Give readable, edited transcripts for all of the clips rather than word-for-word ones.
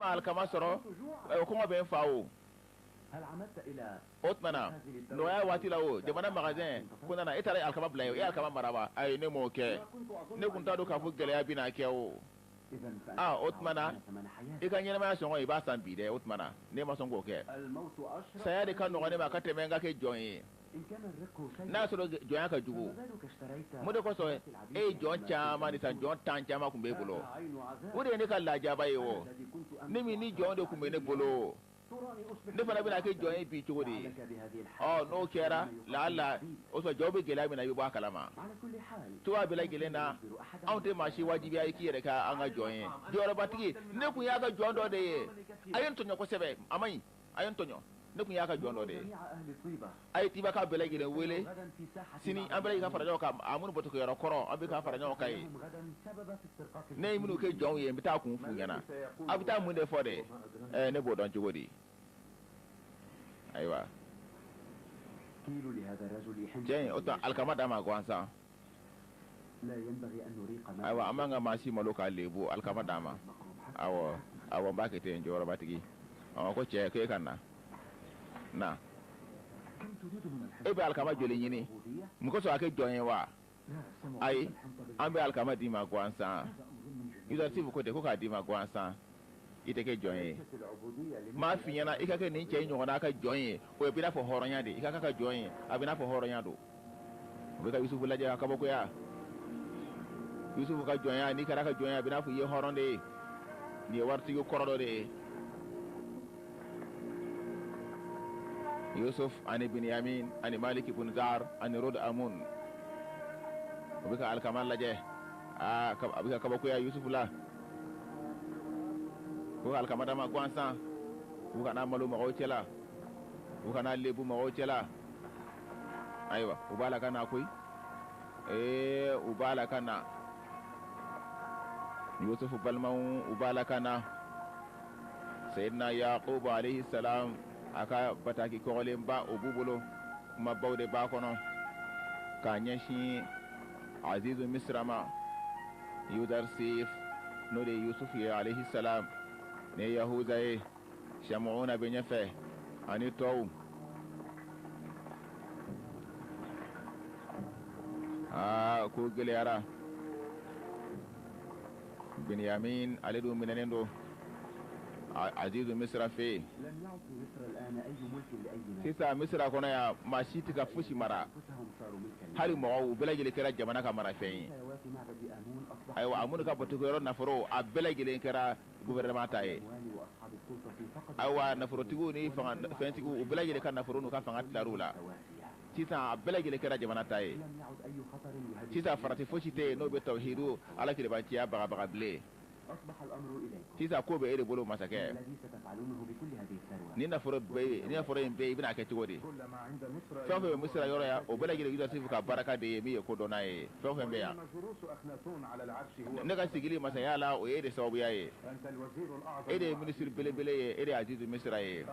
Alikama sɔrɔ, kɔngɔ bɛ n fa o. O tuma na nɔgɔya waati la o jamana magasin ko nana e taara alikama bila yen, e ye alikama mara wa? Ayi, ne m'o kɛ, ne tun t'a dɔn k'a fɔ gɛlɛya bɛna kɛ o. Aa, o tuma na i ka ɲɛnamaya sɔngɔ i b'a san bi dɛ. O tuma na ne ma sɔn k'o kɛ. Saya de ka nɔgɔn ne ma ka tɛmɛ n ka kɛ jɔn ye. N'a y'a sɔrɔ jɔnya ka jugu, mun de kosɔn e ye jɔn caman de san? Jɔn 10 caman tun b'e bolo. O de ye ne ka lajaba ye o. Ne min ni jɔn de tun bɛ ne bolo, ne fana bɛna kɛ jɔn ye bi cogo di? Ɔ, n'o kɛra, laala o sɔrɔ jɔn bɛ gɛlɛya min na, i bɛ bɔ a kalama. Cogoya bɛɛ lajɛlen na, anw tɛ maa si wajibiya i k'i yɛrɛ kɛ an ka jɔn ye. Jɔyɔrɔbatigi, ne tun y'a ka jɔn dɔ de ye, a ye n tɔɲɔ kosɛbɛ, a man ɲi, a ye n tɔɲɔ. Ne tun y'a ka jɔn dɔ de ye. A ye Tibakaw bɛɛ lajɛlen wele sini, an bɛɛ lajɛlen ka fara ɲɔgɔn kan Amunu batokɛyɔrɔ kɔrɔ, an bɛ ka fara ɲɔgɔn kan yen. Ne ye minnu kɛ jɔnw ye, n bɛ taa kun f'u ɲɛna. A bɛ taa mun de fɔ dɛ? Ɛɛ, ne b'o dɔn cogo di? Ayiwa, cɛ in, o tuma alikama d'a ma gansan. Ayiwa, an b'an ka maa si malo k'a lebu. Alikama d'a ma. Awɔ, awɔ, n b'a kɛ ten, jɔyɔrɔbatigi. Ɔ, ko cɛ, k'e ka na na, e bɛ alikama joli ɲini? Mun kosɔn a kɛ jɔn ye wa? Ayi, an bɛ alikama d'i ma gansan. Yusuf ko ten ko k'a d'i ma gansan, i tɛ kɛ jɔn ye. N b'a f'i ɲɛna, i ka kɛ nin cɛ in ɲɔgɔnna ka jɔn ye, o bɛ n'a fɔ hɔrɔnya de. I ka k'a ka jɔn ye, a bɛ n'a fɔ hɔrɔnya don. U bɛ ka Yusufu lajɛ ka kabakoya. Yusufu ka jɔnya, n'i kɛra ka jɔn ye, a bɛ n'a fɔ i ye hɔrɔn de ye. Nin ye waritigi kɔrɔ dɔ de ye. Yusuf ani Binyamin ani Maliki bun Zar ani Rod Amun, u bɛ ka alikama lajɛ. Aa, a bɛ ka kabakoya Yusufu la. Ko ka alikama d'a ma gansan, u kana malo mɔgɔw cɛla, u kana lebu mɔgɔw cɛla. Ayiwa, u b'a la ka na koyi. Ee, u b'a la ka na. Yusufu balimaw, u b'a la ka na. Seyidina Yakubu alayhi salam, a ka bataki kɔgɔlenba, o b'u bolo. Kumabaw de b'a kɔnɔ k'a ɲɛsin Azizu Misira ma, Yudarsif, n'o de ye Yusufu ye alayhi salam, ni ye Yahuza ye. Shamuna bɛ ɲɛfɛ ani tɔw. Aa, ko gɛlɛyara. Binyamin, ale dun minɛnen don Azizu Misira fɛ yen. Sisan Misira kɔnɔ yan, maa si tɛ ka fosi mara. Hali mɔgɔw, u bɛɛ lajɛlen kɛra jamana ka marafɛn ye. Ayiwa, Amunu ka batokɛyɔrɔ nafolo, a bɛɛ lajɛlen kɛra gouvernement ta ye. Ayiwa, nafolotigiw ni fanga fɛntigiw, u bɛɛ lajɛlen ka nafolo n'u ka fanga tilar'u la. Sisan a bɛɛ lajɛlen kɛra jamana ta ye. Sisan farati fosi tɛ yen n'o bɛ tawhidu, Ala kelebanciya, bagabaga bilen. Sisan ko bɛ e de bolo, masakɛ. Ni nafolo bɛɛ, ni nafolo in bɛɛ, i bɛna a kɛ cogo di? Fɛn o fɛn bɛ Misira yɔrɔ yan, o bɛɛ lajɛlen Yusufu ka baraka de ye min ye kodɔnna ye. Fɛn o fɛn bɛ yan, ne ka sigili masaya la, o ye de sababuya ye. E de ye minisiri belebele ye, e de ye Azizu Misira ye.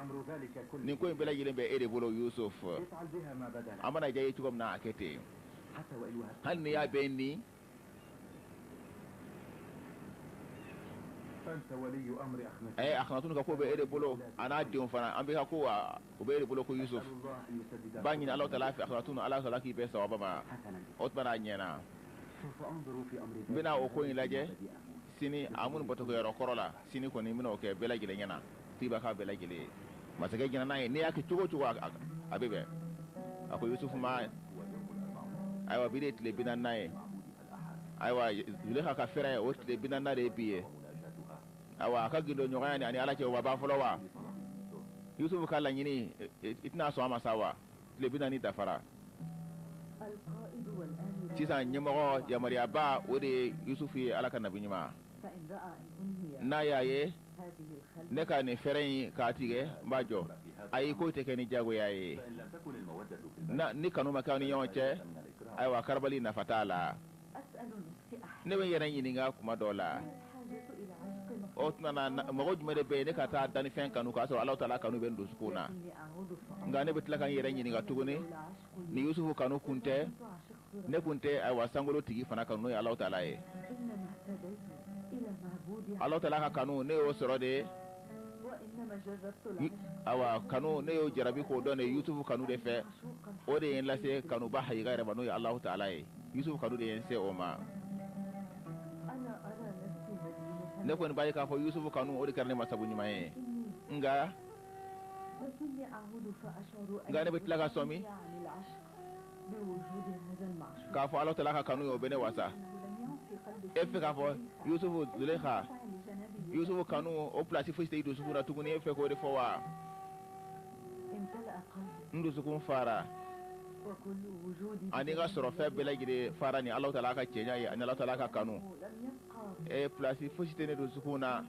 Nin ko in bɛɛ lajɛlen bɛ e de bolo, Yusuf. An mana diya i ye cogo min na, a kɛ ten. Hali n'i y'a bɛɛ ni Akhnatun ka ko bɛ e de bolo, a n'a denw fana. An bɛ ka ko o bɛ e de bolo ko Yusuf. B'a ɲini Ala taala fɛ, Akhnatun, Ala taala k'i bɛn sawaba ma. O tuma a ɲɛna. N bɛna o ko in lajɛ sini Amunu batokɛyɔrɔ kɔrɔ la. Sini kɔni, n bɛna o kɛ bɛɛ lajɛlen ɲɛna, Tibakaw bɛɛ lajɛlen ye. Masakɛ jɛnna n'a ye. N'i y'a kɛ cogo o cogo, a bɛ bɛn. A ko Yusufu ma: ayiwa, bi de ye tile 40nan ye. Ayiwa, Zuleka ka fɛrɛ, o tile 40nan de ye bi ye. Ayiwa, a ka gindo ɲɔgɔnya ni ani Ala cɛ, o ma ban fɔlɔ wa? Yusufu ka laɲini, i tɛna sɔn a ma sa wa? Tile 40 dafara sisan. Ɲɛmɔgɔ yamaruyaba, o de ye Yusufu ye, Ala ka nabi ɲuman. N'a y'a ye ne ka nin fɛɛrɛ in k'a tigɛ, n b'a jɔ. Ayi, k'o tɛ kɛ ni jagoya ye. Ni kanu ma kɛ aw ni ɲɔgɔn cɛ, ayiwa, karabali nafa t'a la. Ne bɛ n yɛrɛ ɲininka kuma dɔ la, o tuma na mɔgɔ jumɛn de bɛ yen ne ka taa dannifɛn kanu k'a sɔrɔ Alahu taala kanu bɛ n dusukun na? Nka ne bɛ tila ka n yɛrɛ ɲininka tuguni, ni Yusufu kanu kun tɛ, ne kun tɛ, ayiwa, sankolo tigi fana kanu, n'o ye Alahu taala ye. Alahu taala ka kanu, ne y'o sɔrɔ de. Awa kanu, ne y'o jarabi k'o dɔn de Yusufu kanu de fɛ. O de ye n lase kanuba hakiika yɛrɛ ma, n'o ye Alahu taala ye. Yusufu kanu de ye n se o ma. Ne kɔni b'a ye k'a fɔ Yusufu kanu, o de kɛra ne ma sabu ɲuman ye. Nka ne bɛ tila ka sɔmi k'a fɔ Alahu taala ka kanu ye, o bɛ ne wasa. E fɛ k'a fɔ Yusufu, Zulekha, Yusufu kanu, o pilasi fosi tɛ i dusukun na tuguni, e fɛ k'o de fɔ wa? N dusukun fara ani n ka sɔrɔ fɛn bɛɛ lajɛlen fara ni Alahu taala ka cɛɲa ye ani Alahu taala ka kanu. E pilasi fosi tɛ ne dusukun na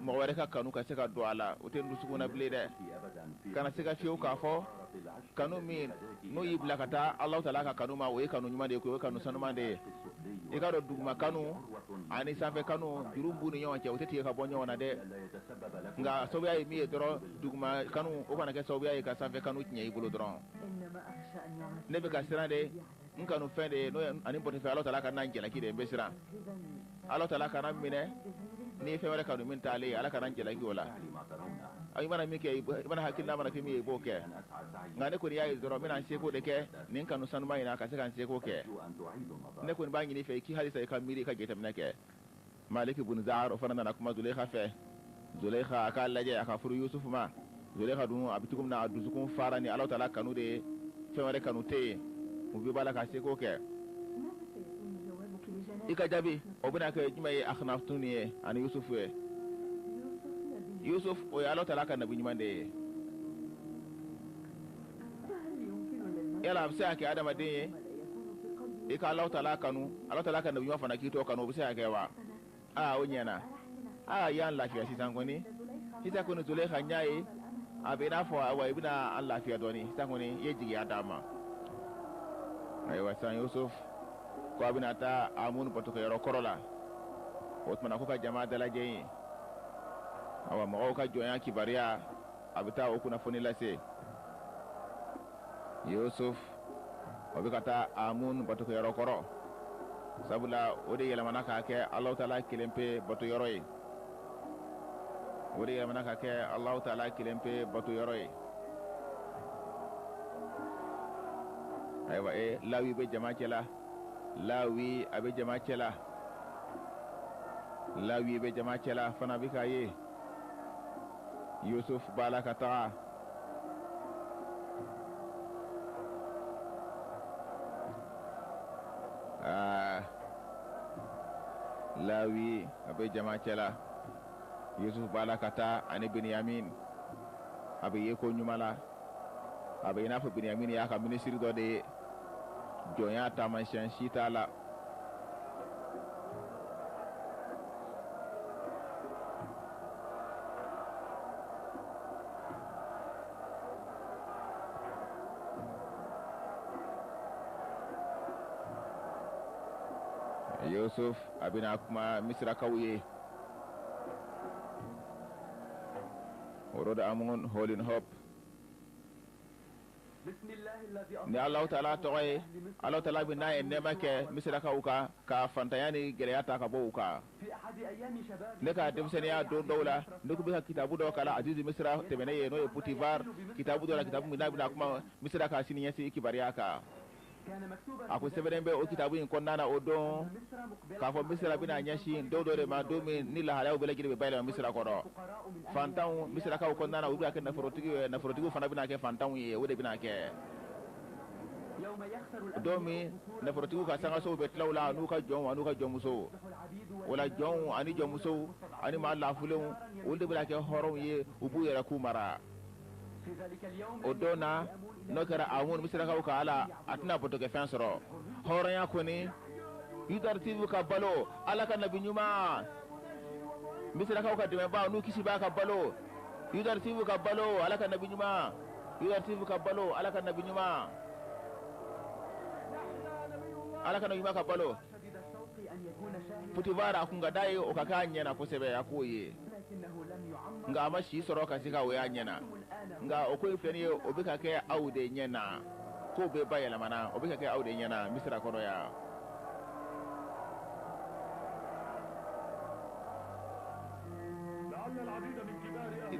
mɔgɔ wɛrɛ ka kanu ka se ka don a la, o tɛ n dusukun na bilen dɛ. Kana se ka fiyewu k'a fɔ kanu min n'o y'i bila ka taa Alahu taala ka kanu ma, o ye kanu ɲuman de ye, o ye kanu sanuman de ye. I k'a dɔn, duguma kanu ani sanfɛ kanu, juru b'u ni ɲɔgɔn cɛ, o tɛ tigɛ ka bɔ ɲɔgɔn na dɛ. Nka sababuya ye min ye dɔrɔn, duguma kanu, o kana kɛ sababuya ye ka sanfɛ kanu tiɲɛ i bolo dɔrɔn. Ne bɛ ka siran de, n kanu fɛn de ye n'o ye ani bɔtɔfɛn, Alahu taala kana n jalaki de. N bɛ siran Alahu taala kana minɛ ni ye fɛn wɛrɛ kanu min t'ale ye, Ala kana n jalaki o la. I mana min kɛ, i mana hakilina mana kɛ min ye, i b'o kɛ. Nka ne kɔni y'a ye dɔrɔn, n bɛna n seko de kɛ nin kanu sanuman in na ka se ka n seko kɛ. Ne kɔni b'a ɲini i fɛ i k'i halisa i ka miiri, i ka jateminɛ kɛ. Maliki bun Zahar, o fana nana kuma Zulekha fɛ. Zulekha a k'a lajɛ a ka furu Yusufu ma. Zulekha dun, a bɛ cogo min na, a dusukun fara ni Alahu taala kanu de ye, fɛn wɛrɛ kanu tɛ yen. U bɛɛ b'a la ka seko kɛ. I ka jaabi, o bɛna kɛ jumɛn ye Akhnatun ye ani Yusufu ye? Yusuf, o ye Alahu taala ka nabi ɲuman de ye. Yala a bɛ se ka kɛ adamaden ye i ka Alahu taala kanu, Alahu taala ka nabi ɲuman fana k'i t'o kanu, o bɛ se ka kɛ wa? Aa, o ɲɛna. Aa, i y'an lafiya sisan kɔni. Sisan kɔni, Zulekha ɲa ye a bɛ i n'a fɔ, ayiwa, i bɛna an lafiya dɔɔni sisan kɔni, i ye jigiya d'an ma. Ayiwa, sisan Yusuf ko a bɛna taa Amun batokɛyɔrɔ kɔrɔ la. O tuma na ko ka jama dalajɛ yen. Awa, mɔgɔw ka jɔnya kibaruya, a bɛ taa o kunnafoni lase. Yusuf, o bɛ ka taa Amun batokɛyɔrɔ kɔrɔ, sabula o de yɛlɛmana k'a kɛ Alahu taala kelen pe batoyɔrɔ ye. O de yɛlɛmana ka kɛ Alahu taala kelen pe batoyɔrɔ ye. Ayiwa, e Lawi bɛ jama cɛ la. Lawi, a bɛ jama cɛ la. Lawi bɛ jama cɛ la fana bɛ k'a ye Yusuf b'a la ka taga. Aa, Lawi, a bɛ jama cɛ la. Yusuf b'a la ka taa ani Binyamin. A bɛ ye ko ɲuman la, a bɛ i n'a fɔ Binyamin y'a ka minisiri dɔ de ye. Jɔnya taamasiyɛn si t'a la. Yusuf, a bɛna kuma Misirakaw ye. Rod Amon Holin Hop. Ni Alahu taala tɔgɔ ye. Alahu taala bɛ n'a ye nɛɛma kɛ Misirakaw kan ka fantanya ni gɛlɛya ta ka bɔ u kan. Ne ka denmisɛnninya don dɔw la, ne tun bɛ ka kitabu dɔ kalan Azizi Misira tɛmɛnen ye, n'o ye Putifar kitabu dɔ la, kitabu min n'a bɛna kuma Misira ka siniɲɛsigi kibaruya kan. A ko sɛbɛnnen bɛ o kitabu in kɔnɔna na o don k'a fɔ Misira bɛna ɲɛsin don dɔ de ma, don min ni lahalayaw bɛɛ lajɛlen bɛ bayɛlɛma Misira kɔnɔ. Fantanw Misirakaw kɔnɔna na, olu bɛna kɛ nafolotigi ye, nafolotigiw fana bɛna kɛ fantanw ye. O de bɛna kɛ don min nafolotigiw ka sangasow bɛ tila u la, n'u ka jɔnw an'u ka jɔnmusow. O la, jɔnw ani jɔnmusow ani maa laafulenw, olu de bɛna kɛ hɔrɔnw ye, u b'u yɛrɛ k'u mara. O don na, n'o kɛra, Amun Misirakaw ka Ala, a tɛna batokɛfɛn sɔrɔ. Hɔrɔnya kɔni, Yudaritifu ka balo, Ala ka nabi ɲuman, Misirakaw ka dɛmɛbaa n'u kisibaa ka balo. Yudaritifu ka balo, Ala ka nabi ɲuman. Yudaritifu ka balo, Ala ka nabi ɲuman. Ala ka nabi ɲuman ka balo. Putifar, a kun ka d'a ye o ka k'a ɲɛ na kosɛbɛ, a k'o ye, nka a ma si sɔrɔ ka se ka o y'a ɲɛ na. Nka o ko in filɛ nin ye, o bɛ ka kɛ aw de ɲɛ na. Ko bɛɛ bayɛlɛmana, o bɛ ka kɛ aw de ɲɛ na Misira kɔnɔ yan.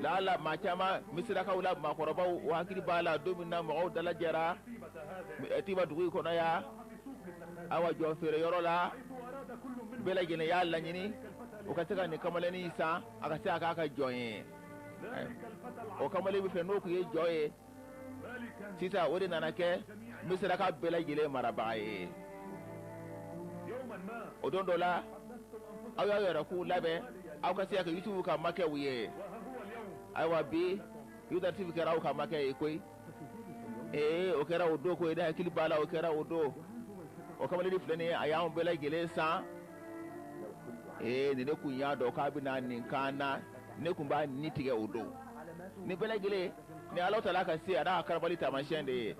Lala maa caman Misirakaw la maakɔrɔbaw o hakili b'a la don min na mɔgɔw dalajɛra Tiba dugu in kɔnɔ yan, awa jɔn feere yɔrɔ la, bɛɛ lajɛlen y'a laɲini o ka se ka nin kamalennin san, a ka se a k'a ka jɔn ye. O kamalen min filɛ n'o tun ye jɔn ye, sisan o de nana kɛ Misiraka bɛɛ lajɛlen marabaga ye. O don dɔ la, aw y'aw yɛrɛ k'u labɛn aw ka se ka kɛ Yusufu ka makɛw ye. Ayiwa bi Yusufu kɛra aw ka makɛ ye koyi. Ee o kɛra o don koyi, ne hakili b'a la o kɛra o don. O kamalennin filɛ nin ye, a y'anw bɛɛ lajɛlen san. Ee ni ne kun y'a dɔn k'a bɛna nin kan na, ne kun b'a ni tigɛ o don. Nin bɛɛ lajɛlen ni Alahu taala ka se a n'a ka karabali taamasiyɛn de ye,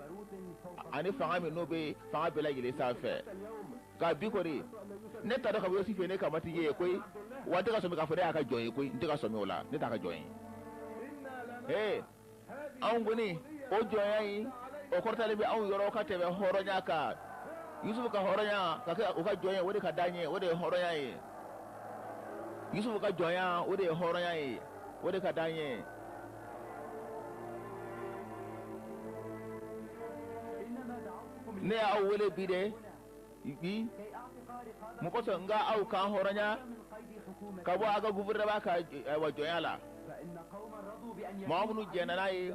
ani fanga min n'o bɛ fanga bɛɛ lajɛlen sanfɛ. Nka bi kɔni ne t'a dɔn k'a fɔ Yusufu ye ne ka matigi ye koyi, wa n tɛ ka sɔmi k'a fɔ ne y'a ka jɔn ye koyi, n tɛ ka sɔmi o la, ne t'a ka jɔn ye. Ee anw kɔni o jɔnya in o kɔrɔtalen bɛ anw yɔrɔ ka tɛmɛ hɔrɔnya kan. Yusufu ka hɔrɔnya ka kɛ o ka jɔn ye, o de ka d'an ye, o de ye hɔrɔnya ye. Yusufu ka jɔnya o de ye hɔrɔnya ye, o de ka d'an ye. Ne y'aw wele bi de bi mun kosɔn n ka aw kan hɔrɔnya ka bɔ aw ka gouvernement ka ayiwa jɔnya la. Mɔgɔ minnu jɛnna n'a ye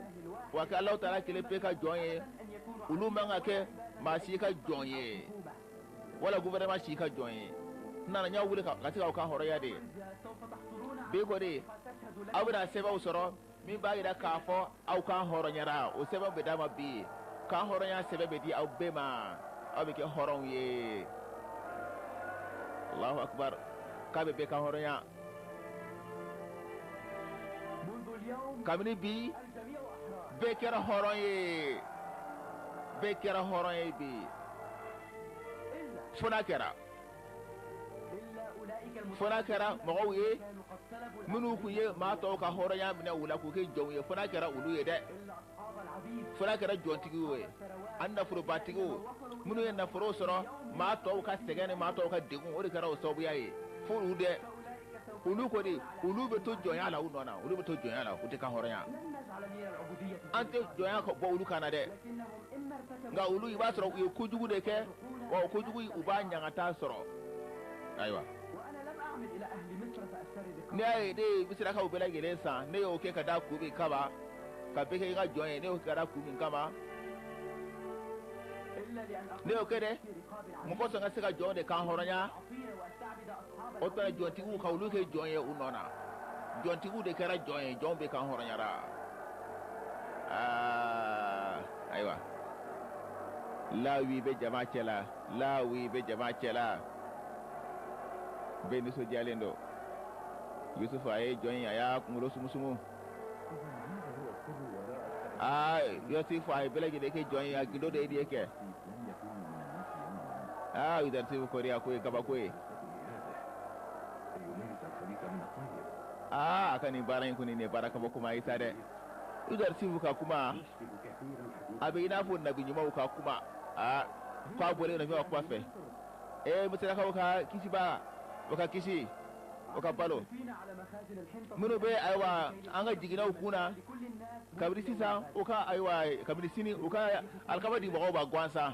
wa kɛ Alahu taala kelen pe ka jɔn ye, olu man ka kɛ maa si ka jɔn ye wala gouvernement si ka jɔn ye. N nana n y'aw wele ka se k'aw kan hɔrɔnya de. Bi kɔni aw bɛna sɛbɛnw sɔrɔ min b'a jira k'a fɔ aw kan hɔrɔnyara. O sɛbɛn bɛ d'a ma bi. Kan hɔrɔnya sɛbɛn bɛ di aw bɛɛ ma, aw bɛ kɛ hɔrɔnw ye. Allahu akbar, k'a bɛ bɛɛ kan hɔrɔnya. Kabini bi bɛɛ kɛra hɔrɔn ye, bɛɛ kɛra hɔrɔn ye bi, fo n'a kɛra fo n'a kɛra mɔgɔw ye minnu tun ye maa tɔw ka hɔrɔnya minɛ u la k'u kɛ jɔnw ye, fo n'a kɛra olu ye dɛ, fo n'a kɛra jɔntigiw ye ani nafolobatigiw minnu ye nafolo sɔrɔ maa tɔw ka sɛgɛn ni maa tɔw ka degun, o de kɛra o sababuya ye. Fo olu dɛ, olu kɔni olu bɛ to jɔnya la u nɔ na, olu bɛ to jɔnya la, u tɛ kan hɔrɔnya. An tɛ jɔnya bɔ olu kan na dɛ, nka olu i b'a sɔrɔ u ye kojugu de kɛ, wa o kojugu u b'a ɲangata sɔrɔ. Ayiwa ne y'a ye ne ye Misirakaw bɛɛ lajɛlen san, ne y'o kɛ ka da kun min kama, ka bɛɛ kɛ i ka jɔn ye, ne y'o kɛ ka da kun min kama, ne y'o kɛ dɛ mun kosɔn ka se ka jɔn de kan hɔrɔnya. O tuma jɔntigiw ka olu kɛ jɔn ye u nɔ na, jɔntigiw de kɛra jɔn ye, jɔn bɛɛ kan hɔrɔnyara. Aa ayiwa Lawi bɛ jama cɛ la, Lawi bɛ jama cɛ la, bɛɛ nisɔndiyalen don. Yusufu a ye jɔn ye, a y'a kunkolo sumusumu. Aa Yusufu a ye bɛɛ lajɛlen kɛ jɔn ye, a gindo de ye nin ye kɛ. Aa Yusufu kɔni a ko ye kabako ye. Aa a ka nin baara in kɔni nin ye baara kabakoma ye sa dɛ. Yusufu ka kuma a bɛ i n'a fɔ nabi ɲumanw ka kuma. Aa k'a bɔlen nabi ɲumanw ka kuma fɛ. Ee Misirakaw ka kisiba, o ka kisi, o ka balo. Minnu bɛ ayiwa an ka jiginɛw kun na kabini sisan, u ka ayiwa kabini sini u ka alikama di mɔgɔw ma gansan.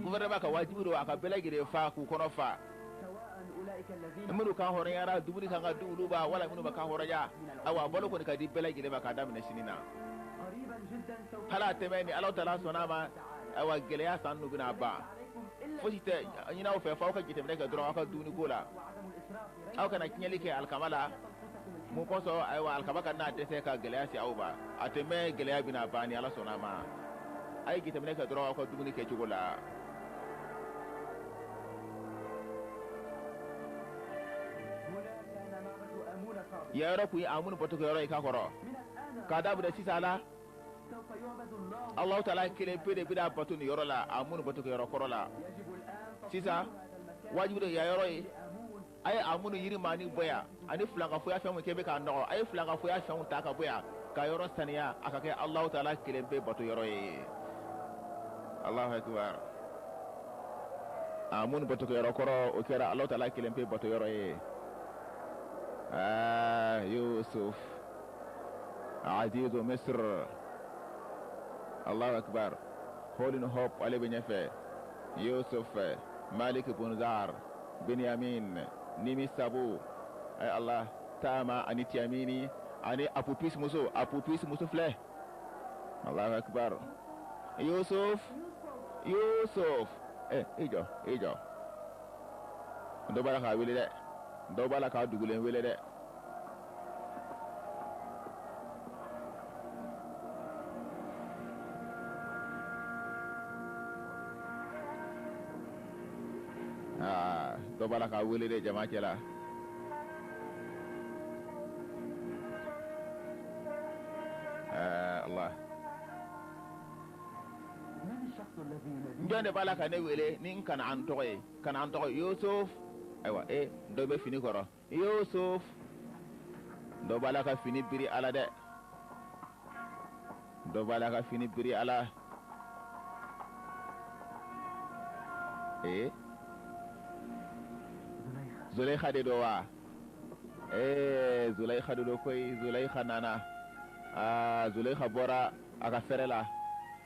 Gouvernement ka wajibi don a ka bɛɛ lajɛlen fa k'u kɔnɔ fa. Minnu kan hɔrɔnyara, dumuni kan ka di olu ma, wala minnu ma kan hɔrɔnya, ayiwa balo kɔni ka di bɛɛ lajɛlen ma k'a daminɛ sini na. Hali a tɛmɛ ni Alahu taala sɔnna a ma, ayiwa gɛlɛya san ninnu bɛna ban. Fosi tɛ ɲini aw fɛ f'aw ka jateminɛ kɛ dɔrɔn aw ka dumuniko la. Aw kana tiɲɛli kɛ alikama la. Mun kosɔn ayiwa alikama kana dɛsɛ ka gɛlɛya se aw ma. A tɛ mɛn gɛlɛya bɛna ban ni Ala sɔnna a ma. A ye jateminɛ kɛ dɔrɔn aw ka dumuni kɛcogo la. Yan yɔrɔ kun ye Amunu batokɛyɔrɔ ye ka kɔrɔ. K'a daminɛ sisan la, Alahu taala kelen pe de bɛna bato nin yɔrɔ la, Amunu batokɛyɔrɔ kɔrɔ la. Sisan wajibi don yan yɔrɔ ye, a ye Amunu yirimaani bɔ yan ani filankafoya fɛn min kɛ bɛ k'a nɔgɔ, a ye filankafoya fɛnw ta ka bɔ yan ka yɔrɔ saniya, a ka kɛ Alahu taala kelen pe bato yɔrɔ ye. Alahu akibar. Amunu batokɛyɔrɔ kɔrɔ, o kɛra Alahu taala kelen pe bato yɔrɔ ye. Aa Yusuf. Azizu Misr, Allahu Akbar, Holin Hope ale bɛ ɲɛfɛ, Yusuf, Malik Bunzar, Benyamin, Nimi Sabu, ay Allah, Taama ani Tiamini ani Apopis muso, Apopis muso filɛ. Allahu Akbar. Yusuf, Yusuf, i jɔ, i jɔ. Dɔ b'a la k'a wele dɛ, dɔ b'a la k'a dugulen wele dɛ. Aa, dɔ b'a la k'a wele dɛ jama cɛ la. Aa, Allah. Jɔn de b'a la ka ne wele ni n Kanaan tɔgɔ ye? Kanaan tɔgɔ Yusuf. Ayiwa, dɔ bɛ fini kɔrɔ. Yusuf. Dɔ b'a la ka fini biri a la dɛ. Dɔ b'a la ka fini biri a la. Zulaikha de don wa? Zulaikha de don koyi. Zulaikha nana. Aa, Zulaikha bɔra a ka fɛrɛ la,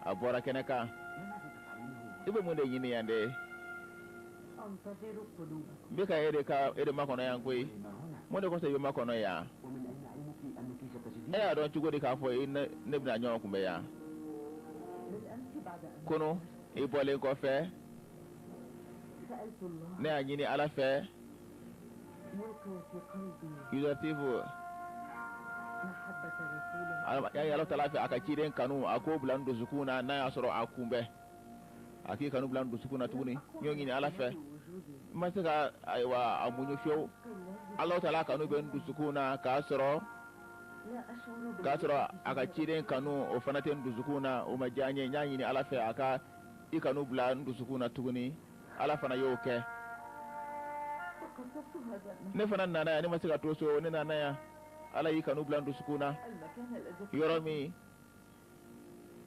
a bɔra kɛnɛ kan. I bɛ mun de ɲini yan de? N bɛ ka e de ka e de makɔnɔ yan koyi. Mun de kosɔn i bɛ makɔnɔ yan? E y'a dɔn cogo di k'a fɔ i ne bɛna ɲɔgɔn kunbɛn yan? Kunu i bɔlen kɔfɛ, ne y'a ɲini Ala fɛ. Yusuf y'a Ala taala fɛ a ka ciden kanu, a k'o bila n dusukun na n'a y'a sɔrɔ a kunbɛn. A k'i kanu bila n dusukun na tuguni, n y'o ɲini Ala fɛ. N ma se ka ayiwa a muɲu fiyewu. Ala taala kanu bɛ n dusukun na k'a sɔrɔ a ka ciden kanu o fana tɛ n dusukun na, o ma diya n ye. N y'a ɲini Ala fɛ a ka i kanu bila n dusukun na tuguni. Ala fana y'o kɛ. Ne fana nana yan, ne ma se ka to so, ne nana yan. Ala y'i kanu bila n dusukun na. Yɔrɔ min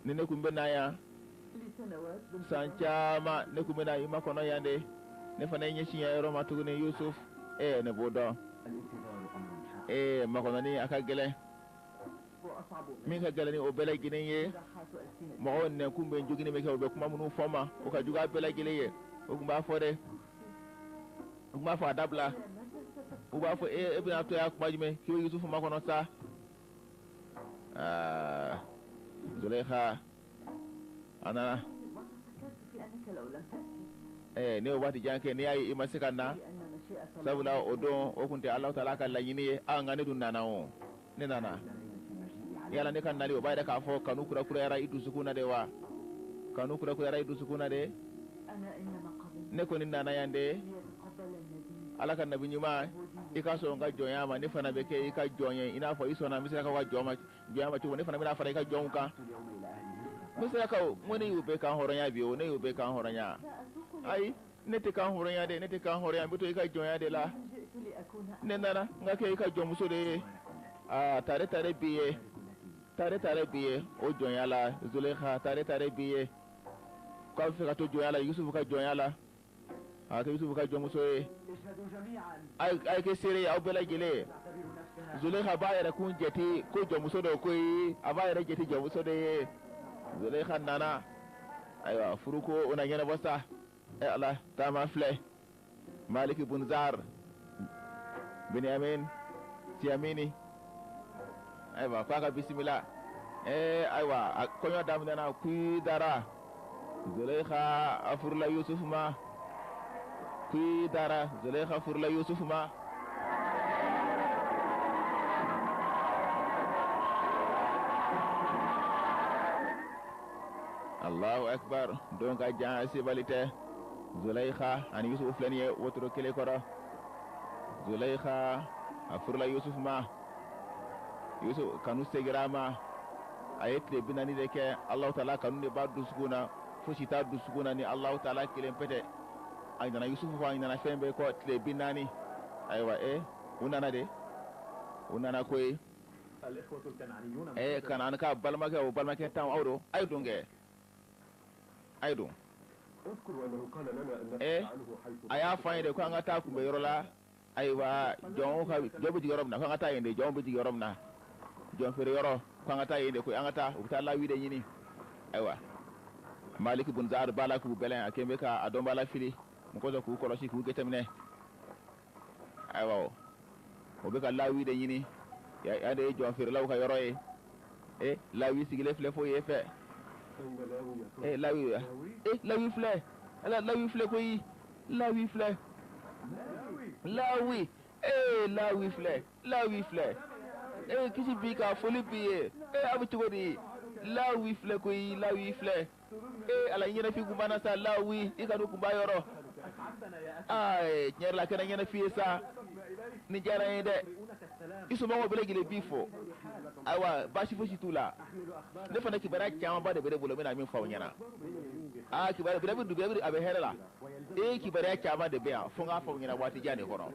ni ne kun bɛ na yan san caman, ne kun bɛ na i makɔnɔ yan de. Ne fana ye ɲɛsin yan yɔrɔ ma tuguni. Yusuf, ne b'o dɔn. Makɔnɔni a ka gɛlɛn. Min ka gɛlɛn ni o bɛɛ lajɛlen ye, mɔgɔw nɛnkun bɛ jogini min kɛ, u bɛ kuma minnu fɔ ma, o ka jugu a bɛɛ lajɛlen ye. O tun b'a fɔ dɛ, u tun b'a fɔ a dabila. U b'a fɔ e bɛna to yan kuma jumɛn k'i bɛ Yusufu makɔnɔ sa? Aa, Zulaikha a nana. Ne ye waati jan kɛ, n'i y'a ye i ma se ka na, sabula o don o tun tɛ Alahu taala ka laɲini ye. Nka ne dun nana o, ne nana. Yala ne ka nali o b'a yira k'a fɔ kanu kurakurayara i dusukun na de wa? Kanu kurakurayara i dusukun na de? Ne kɔni nana yan de, Ala ka nabi ɲuman, i ka sɔn n ka jɔnya ma, ne fana bɛ kɛ i ka jɔn ye, i n'a fɔ i sɔnna Misirakaw ka jɔnya ma cogo, ne fana bɛna fara i ka jɔnw kan. Misirakaw, n ko ne y'u bɛɛ kan hɔrɔnya bi o, ne y'u bɛɛ kan hɔrɔnya. Ayi, ne tɛ kan hɔrɔnya dɛ, ne tɛ kan hɔrɔnya, n bɛ to i ka jɔnya de la. Ne nana n ka kɛ i ka jɔnmuso de ye. Aa, tare tare b'i ye, tare tare b'i ye o jɔnya la. Zulaikha, tare tare b'i ye. K'a bɛ fɛ ka to jɔnya la, Yusufu ka jɔnya la. A kɛ Yusufu ka jɔnmuso ye. A ye kɛ seere ye aw bɛɛ lajɛlen. Zulaikha b'a yɛrɛ kun jate ko jɔnmuso dɔ koyi, a b'a yɛrɛ jate jɔnmuso de ye. Zulaikha nana, ayiwa furuko o na ɲɛnabɔ sa. Ala, taama filɛ. Maliki Bunzar, Benyamin, Tiamini. Ayiwa k'a ka bisimila. Ayiwa a kɔɲɔ daminɛna kui dara. Zulaikha a furula Yusuf ma. Kui dara, Zulaikha furula Yusuf ma. Allahu akbar, don ka jan sebali tɛ. Zulaikha ani Yusuf filɛ nin ye wotoro kelen kɔrɔ. Zulaikha a furula Yusuf ma. Yusuf kanu segira a ma. A ye tile 40 de kɛ. Alahu taala kanu de b'a dusukun na, fosi t'a dusukun na ni Alahu taala kelen pɛtɛ. A nana Yusufu kɔ, a nana fɛn bɛɛ kɔ tile 40. Ayiwa, u nana de, u nana koyi. Kanaan ka balimakɛ, o balimakɛ tan aw don, a ye don kɛ, a ye don. A y'a fɔ an ye de ko an ka taa kunbɛ yɔrɔ la. Ayiwa, jɔn ka jɔn bɛ jigin yɔrɔ min na, ko an ka taa yen de, jɔn bɛ jigin yɔrɔ min na, jɔn feere yɔrɔ, Ko an ka taa yen de koyi, an ka taa. U bɛ taa Lawi de ɲini. Ayiwa, Maliki bun Zar b'a la k'u bɛlɛn, a kɛn bɛ ka a dɔnbaa lafili mɔgɔ dɔ k'u kɔlɔsi k'u jateminɛ. Ayiwa, o bɛ ka Lawi de ɲini. Yan de ye jɔn feerelaw ka yɔrɔ ye. E Lawi sigilen filɛ fo yen fɛ. E Lawi, e Lawi filɛ, ala Lawi filɛ koyi, Lawi filɛ, Lawi, ee Lawi filɛ, Lawi filɛ, ee kisi b'i kan, foli b'i ye, ee a bɛ cogo di, Lawi filɛ koyi, Lawi filɛ, ee ala ɲɛnafin kun b'an na sa, Lawi i kanu kun b'a yɔrɔ, aa tiɲɛ yɛrɛ la a kɛra ɲɛnafin ye sa, nin diyara n ye dɛ, i somɔgɔw bɛɛ lajɛlen b'i fo, ayiwa baasi fosi t'u la, ne fana kibaruya camanba de bɛ ne bolo n bɛna min fɔ aw ɲɛna, aa kibaruya birabi birabi a bɛ hɛrɛ la, ee kibaruya caman de bɛ yan fo n k'a fɔ aw ɲɛna waati jan de kɔnɔ.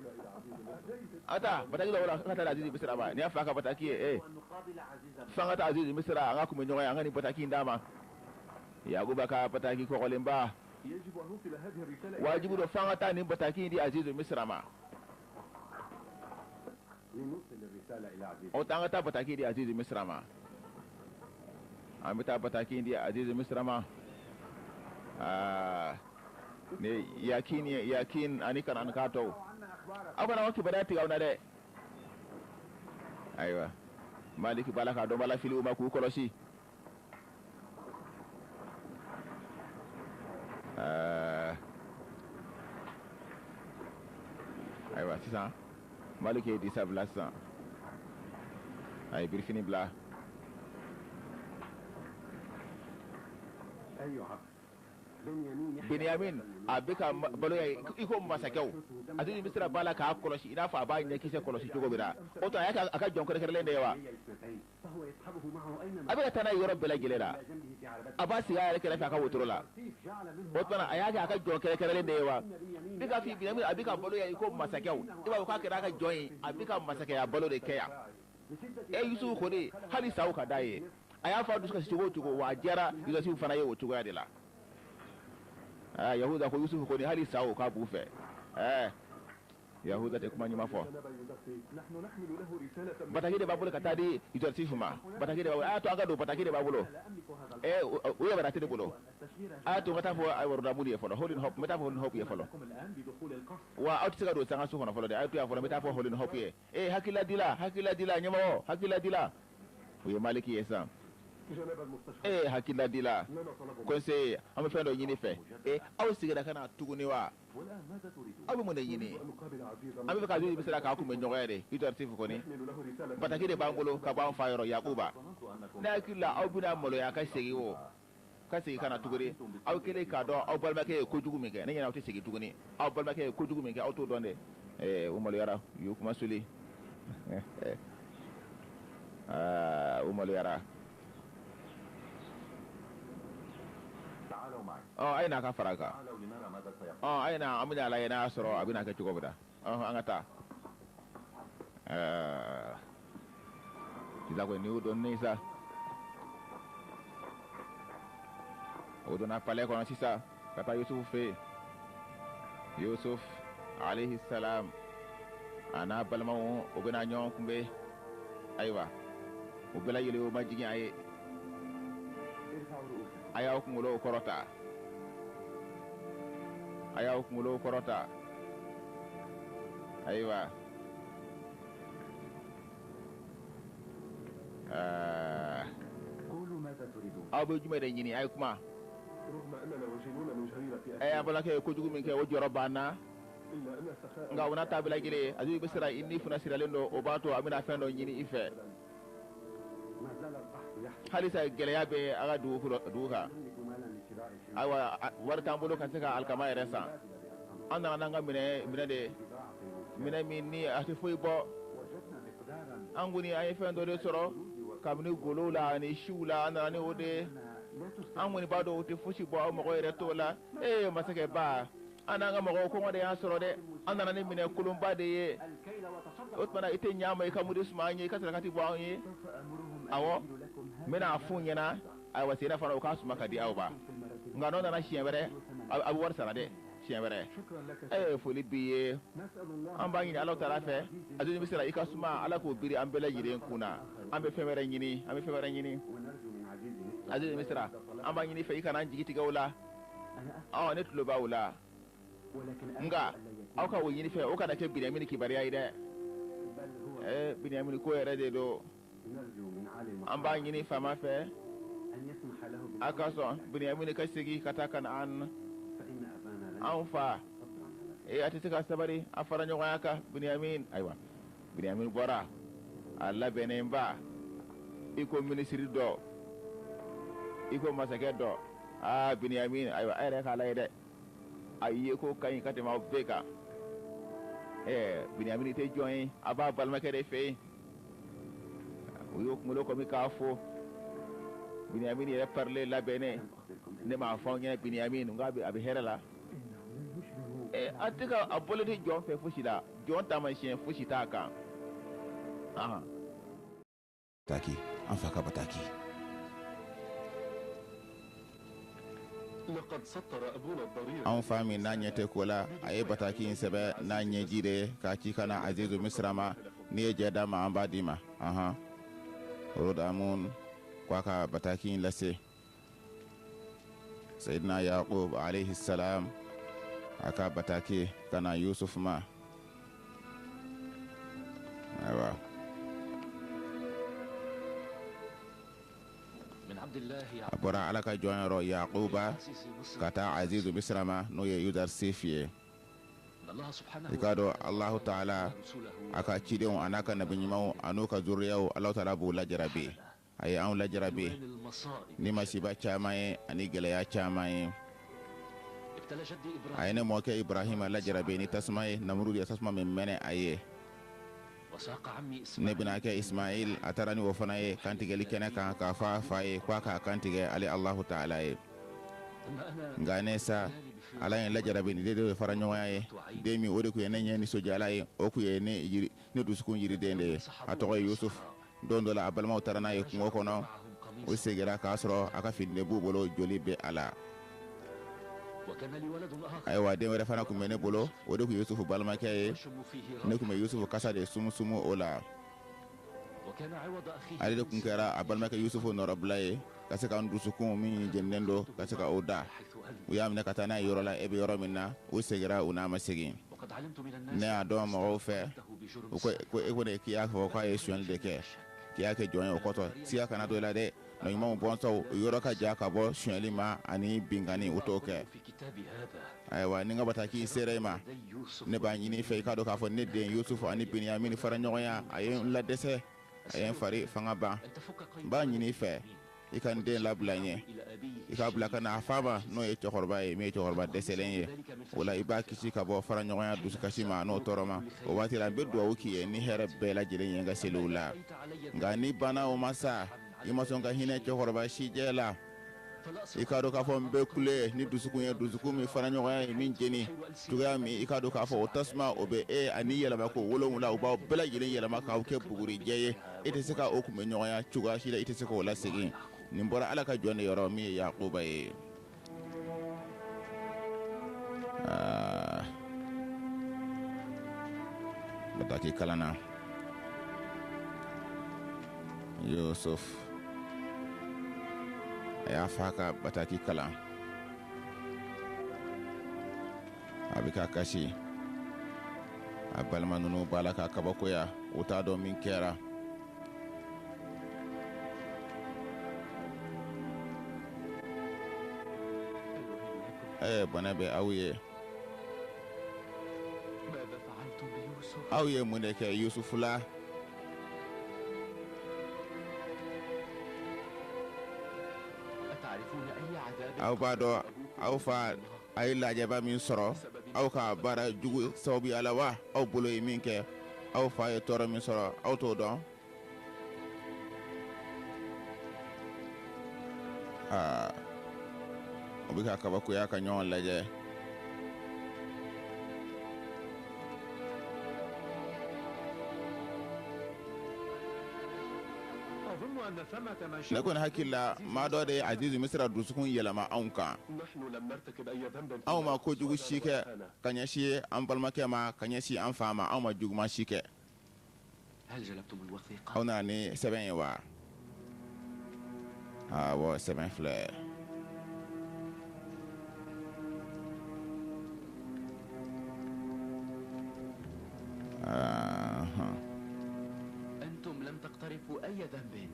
An taa bataki dɔ wala an ka taa Azizi Misira ma, nin y'a fa ka bataki ye, ee f'an ka taa Azizi Misira an ka kunbɛ ɲɔgɔn ye, an ka nin bataki in d'a ma. Yakuba ka bataki kɔgɔlenba, wajibi don f'an ka taa nin bataki in di Azizi Misira ma. O an ka taa bataki di Azizi Misira ma. An bɛ taa bataki di Azizi Misira ma. Aa ne yakin yakin ani kanan ka tɔw, aw kana aw kibaruya tigɛ aw na dɛ. Ayiwa, Maliki b'a la k'a dɔnbaa lafili u ma k'u kɔlɔsi. Aa ayiwa, sisan Maliki ye disa bila, sisan a ye birifini bila. Benyamin a bɛ ka balo i ko masakɛw. Azizi Misira b'a la k'a kɔlɔsi i n'a fɔ a b'a ɲɛkisɛ kɔlɔsi cogo min na. O to a y'a a ka jɔn kɛrɛnkɛrɛnlen de ye wa, a bɛ ka taa n'a ye yɔrɔ bɛɛ lajɛlen la, a b'a sigi a yɛrɛ kɛrɛfɛ a ka wotoro la. O tuma a y'a kɛ a ka jɔn kɛrɛnkɛrɛnlen de ye wa. Bi ka fi Benyamin a bɛ ka balo yan i ko masakɛw, i b'a fɔ k'a kɛra a ka jɔn ye, a bɛ ka masakɛya balo de kɛ yan. E Yusufu kɔni, hali saw ka d'a ye, a y'a fɔ a dusu kasi cogo o cogo, wa a diyara Yusufu fana ye o cogoya de la. Aa Yahuda ko Yusufu kɔni, hali saw k'a b'u fɛ. Ɛɛ Yahuda tɛ kuma ɲuman fɔ. Bataki de b'a bolo ka taa di Yusufu ma. Bataki de b'a bolo, a y'a to an ka don, bataki de b'a bolo. Ɛɛ o yamaruya tɛ ne bolo, a y'a to n ka taa fɔ Rodamun ye fɔlɔ, Holin Hop, n bɛ taa fɔ Holin Hop ye fɔlɔ. Wa aw tɛ se ka don sangaso kɔnɔ fɔlɔ dɛ, a ye to yan fɔlɔ, n bɛ taa fɔ Holin Hop ye. Ee hakiladila, hakiladila ɲɛmɔgɔ, hakiladila, o ye Maliki ye sisan. Ee hakiladila, conseiller, an bɛ fɛn dɔ ɲini fɛ. Ee aw seginna ka na tuguni wa? Aw bɛ mun de ɲini? An bɛ fɛ ka Azizi Misira k'a kunbɛ ɲɔgɔn ye de. Yusufu kɔni, bataki de b'an bolo ka bɔ an fa yɔrɔ Yakuba. Ne hakili la aw bɛna maloya ka segin o ka segin ka na tuguni. Aw kɛlen k'a dɔn aw balimakɛ ye kojugu min kɛ, ne ɲɛna aw tɛ segin tuguni. Aw balimakɛ ye kojugu min kɛ, aw t'o dɔn dɛ. Ɛɛ u maloyara, u y'u kuma suli. Aa u maloyara. Ɔ a ye n'a ka fara kan. Ɔ a ye na, an bɛna lajɛ n'a y'a sɔrɔ a bɛna kɛ cogo min na. Ɔ an ka taa. Ɛɛ sisan kɔni nin y'u donnen sa. O donna palais kɔnɔ sisan ka taa Yusufu fɛ yen. Yusuf alayhi salam a n'a balimaw, o bɛna ɲɔgɔn kunbɛn. Ayiwa, o bɛɛ lajɛlen o ma jigin a ye. A y'aw kunkolow kɔrɔta, a y'aw kunkolow kɔrɔta. Ayiwa, ɛɛ aw bɛ jumɛn de ɲini? A ye kuma. Ɛ an balimakɛ ye kojugu min kɛ, o jɔrɔ b'an na, nka o n'a ta bɛɛ lajɛlen, Azizi Misira, i ni fana siralen don, o b'a to an bɛna fɛn dɔ ɲini i fɛ. Halisa gɛlɛya bɛ an ka dugu kan. Ayiwa, wari t'an bolo ka se ka alikama yɛrɛ san. An nana n'an ka minɛ de, minɛ min ni a tɛ foyi bɔ. An kɔni an ye fɛn dɔ de sɔrɔ kabini golow la ani siw la, an nana ni o de ye. An kɔni b'a dɔn o tɛ fosi bɔ, aw mɔgɔ yɛrɛ t'o la. Ee masakɛba, an n'an ka mɔgɔw, kɔngɔ de y'an sɔrɔ dɛ. An nana ni minɛ kolonba de ye. O tuma na i tɛ ɲɛ ma i ka mudi suma an ye, i ka sarakati bɔ an ye. Awɔ, n bɛna a f'u ɲɛna. Ayiwa, senna fana u k'a suma ka di aw ma, nka n'o nana siɲɛ wɛrɛ, a bɛ wari sara dɛ. siɲɛ wɛrɛ. Ee, foli b'i ye. An b'a ɲini Alahu taala fɛ, Azizu Misira, i ka suma, Ala k'o biri an bɛɛ lajɛlen kun na. An bɛ fɛn wɛrɛ ɲini, an bɛ fɛn wɛrɛ ɲini. Azizu Misira, an b'a ɲini i fɛ, i kana an jigi tigɛ o la. Ɔ, ne tulo b'aw la, nka aw ka o ɲini fɛ, o kana kɛ Biniyamini kibaruya ye dɛ. Ee, Biniyamini ko yɛrɛ de don. An b'a ɲini faama fɛ, a ka sɔn Biniyamini ka segin ka taa Kanaan. Anw fa, ee, a tɛ se ka sabari a fara ɲɔgɔnya kan. Biniyamini, ayiwa, Biniyamini bɔra a labɛnnenba, i ko minisiri dɔ, i ko masakɛ dɔ. Aa, Biniyamini, ayiwa, a yɛrɛ k'a lajɛ dɛ, a ye ko ka ɲi ka tɛmɛ aw bɛɛ kan. Ɛɛ, Biniyamini tɛ jɔn ye, a b'a balimakɛ de fɛ yen. U y'o kunkolo kɔmi k'a fo. Biniyamini yɛrɛ parilen, labɛnnen. Ne m'a fɔ aw ɲɛna, Biniyamini, n k'a bɛ, a bɛ hɛrɛ la. Ɛ, a tɛ ka a bɔlen tɛ jɔn fɛ fosi la, jɔn taamasiyɛn fosi t'a kan. Ahan. Bataki, an fa ka bataki. Anw fa min n'a ɲɛ tɛ ko la, a ye bataki in sɛbɛn n'a ɲɛji de ye k'a ci ka na Azizu Misira ma. N'i ye jɛ d'a ma, an b'a d'i ma. Ahan, Rodamun ko a ka bataki in lase Sayidina Yakub alayhi salam, a ka bataki ka na Yusuf ma. Ayiwa, a bɔra Ala ka jɔn yɔrɔ Yakuba ka taa Azizu Misira ma, n'o ye Yuzarsif ye. I k'a dɔn, Alahu taala a ka cidenw an'a ka nabi ɲumanw an'u ka zuriyaw, Alahu taala b'u lajarabi. A ye anw lajarabi ni masiba caman ye ani gɛlɛya caman ye. A ye ne mɔkɛ Ibrahima lajarabi ni tasuma ye, Namurudi ye tasuma min mɛnɛ a ye. Ne binaakɛ Ismail, a taara ni o fana ye kantigɛli kɛnɛ kan, k'a fɔ a fa ye ko a k'a kantigɛ ale Alahu taala ye. Nka ne sa, Ala ye n lajarabi ni den de fara ɲɔgɔnya ye, den min o de tun ye ne ɲɛ nisɔndiyala ye, o tun ye ne dusukun yiriden de ye. A tɔgɔ ye Yusuf. Don dɔ la, a balimaw taara n'a ye kungo kɔnɔ. O seginna k'a sɔrɔ a ka fini de b'u bolo, joli bɛ a la. Ayiwa, den wɛrɛ fana tun bɛ ne bolo, o de tun ye Yusufu balimakɛ ye. Ne tun bɛ Yusufu kasa de sumusumu o la. Ale de tun kɛra a balimakɛ Yusufu nɔrɔbila ye, ka se ka n dusukun min jeninen don, ka se ka o da. U y'a minɛ ka taa n'a ye yɔrɔ la, e bɛ yɔrɔ min na, u seginna, u n'a ma segin. Ne y'a dɔn mɔgɔw fɛ, u ko e ko de k'i y'a fɔ k'a ye sonyali de kɛ, k'i y'a kɛ jɔn ye. O kɔtɔ, siga kana don i la dɛ, ɲumanw bɔnsɔnw, u yɔrɔ ka jan ka bɔ sonyali ma ani binkanni, u t'o kɛ. Ayiwa, ni n ka bataki sera i ma, ne b'a ɲini i fɛ, i k'a dɔn k'a fɔ ne den Yusufu ani Biniyamini fara ɲɔgɔnya, a ye n ladɛsɛ, a ye n fari fanga ban. N b'a ɲini i fɛ, i ka n den labila n ye, i k'a bila ka na a fa ma, n'o ye cɛkɔrɔba ye, min ye cɛkɔrɔba dɛsɛlen ye. O la, i b'a kisi ka bɔ fara ɲɔgɔnya dusukasi ma n'o tɔɔrɔ ma. O waati la, n bɛ dugawu k'i ye ni hɛrɛ bɛɛ lajɛlen ye n ka seliw la. Nka n'i banna o ma sa, i ma sɔn ka hinɛ cɛkɔrɔba sijɛ la, i k'a dɔn k'a fɔ n bɛ kule ni dusukun ye, dusukun min fara ɲɔgɔnya ye min jeni cogoya min, i k'a dɔn k'a fɔ o tasuma o bɛ e ani yɛlɛma ko wolonwula, u b'aw bɛɛ lajɛlen yɛlɛma k'aw kɛ bugurijɛ ye. E tɛ se ka o kunbɛ ɲɔgɔnya cogoya si la, i tɛ se k'o lasegin. Nin bɔra Ala ka jɔn de yɔrɔ, min ye Yakuba ye. Aa, bataki kalanna. Yusuf a y'a fa ka bataki kalan, a bɛ ka kasi. A balima ninnu b'a la ka kabakoya, u t'a dɔn min kɛra. Ɛɛ, bɔnɛ bɛ aw ye! Aw ye mun de kɛ Yusufu la? Aw b'a dɔn aw fa a ye lajaba min sɔrɔ aw ka baara jugu sababuya la wa? Aw bolo ye min kɛ, aw fa ye tɔɔrɔ min sɔrɔ, aw t'o dɔn? Aa, u bɛ ka kabakoya ka ɲɔgɔn lajɛ. Ne kɔni hakili la, maa dɔ de ye Azizu Misira dusukun yɛlɛma anw kan. Anw ma kojugu si kɛ ka ɲɛsin an balimakɛ ma, ka ɲɛsin an fa ma, anw ma juguman si kɛ. Aw nana ni sɛbɛn ye wa? Awɔ, sɛbɛn filɛ.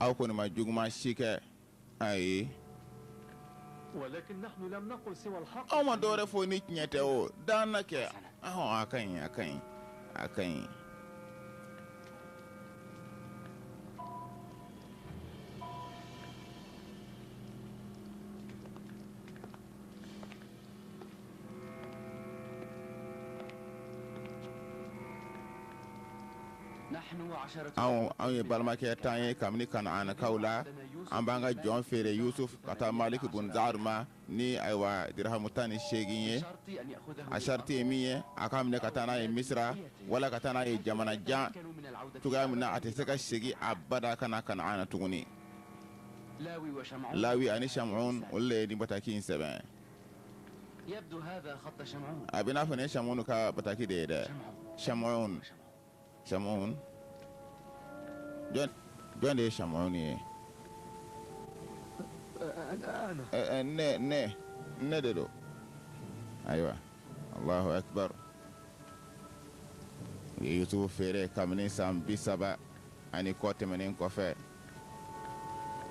Aw kɔni ma juguman si kɛ, ayi. Anw ma dɔwɛrɛ fɔ ni tiɲɛ tɛ o, dan na kɛ. A ka ɲi, a ka ɲi, a ka ɲi. Anw ye balimakɛ 10 ye kabini Kanaanakaw la, an b'an ka jɔn feere Yusuf ka taa Maliki bun Zaar ma ni ayiwa dirahamu 18 ye. A sariti ye min ye, a k'a minɛ ka taa n'a ye Misira wala ka taa n'a ye jamana jan cogoya min na a tɛ se ka segin abada ka na Kanaana tuguni. Lawi ani Shamun olu de ye nin bataki in sɛbɛn. A bɛ n'a fɔ nin ye Shamun ka bataki de ye dɛ. Shamun, Shamun, jɔn de ye Shamun ye? Ne, ne, ne de don. Ayiwa, Alahu akibaru. U ye Yusufu feere kabini san 30 ani kɔ tɛmɛnen kɔfɛ.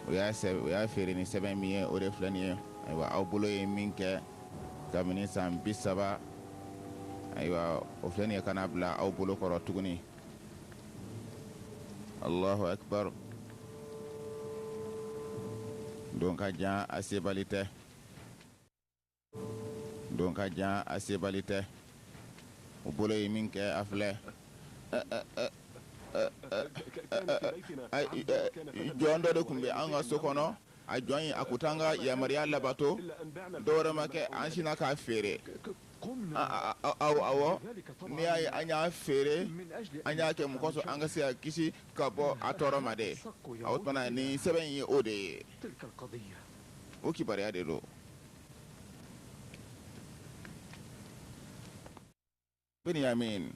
U y'a u y'a feere ni sɛbɛn min ye, o de filɛ nin ye. Ayiwa, aw bolo ye min kɛ kabini san 30, ayiwa, o filɛ nin ye ka na bila aw bolo kɔrɔ tuguni. Allahu akbar. Don ka jan, a sebali tɛ. Don ka jan, a sebali tɛ. U bolo ye min kɛ, a filɛ. Jɔn dɔ de tun bɛ an ka so kɔnɔ, a jɔn in, a kun t'an ka yamaruya labato. Dɔwɛrɛ ma kɛ, an sinna k'a feere. Awɔ, n'i y'a ye an y'a feere, an y'a kɛ mun kosɔn? An ka se ka kisi ka bɔ a tɔɔrɔ ma dɛ. O tuma na nin sɛbɛn in ye o de ye, o kibaruya de don. Benyamin,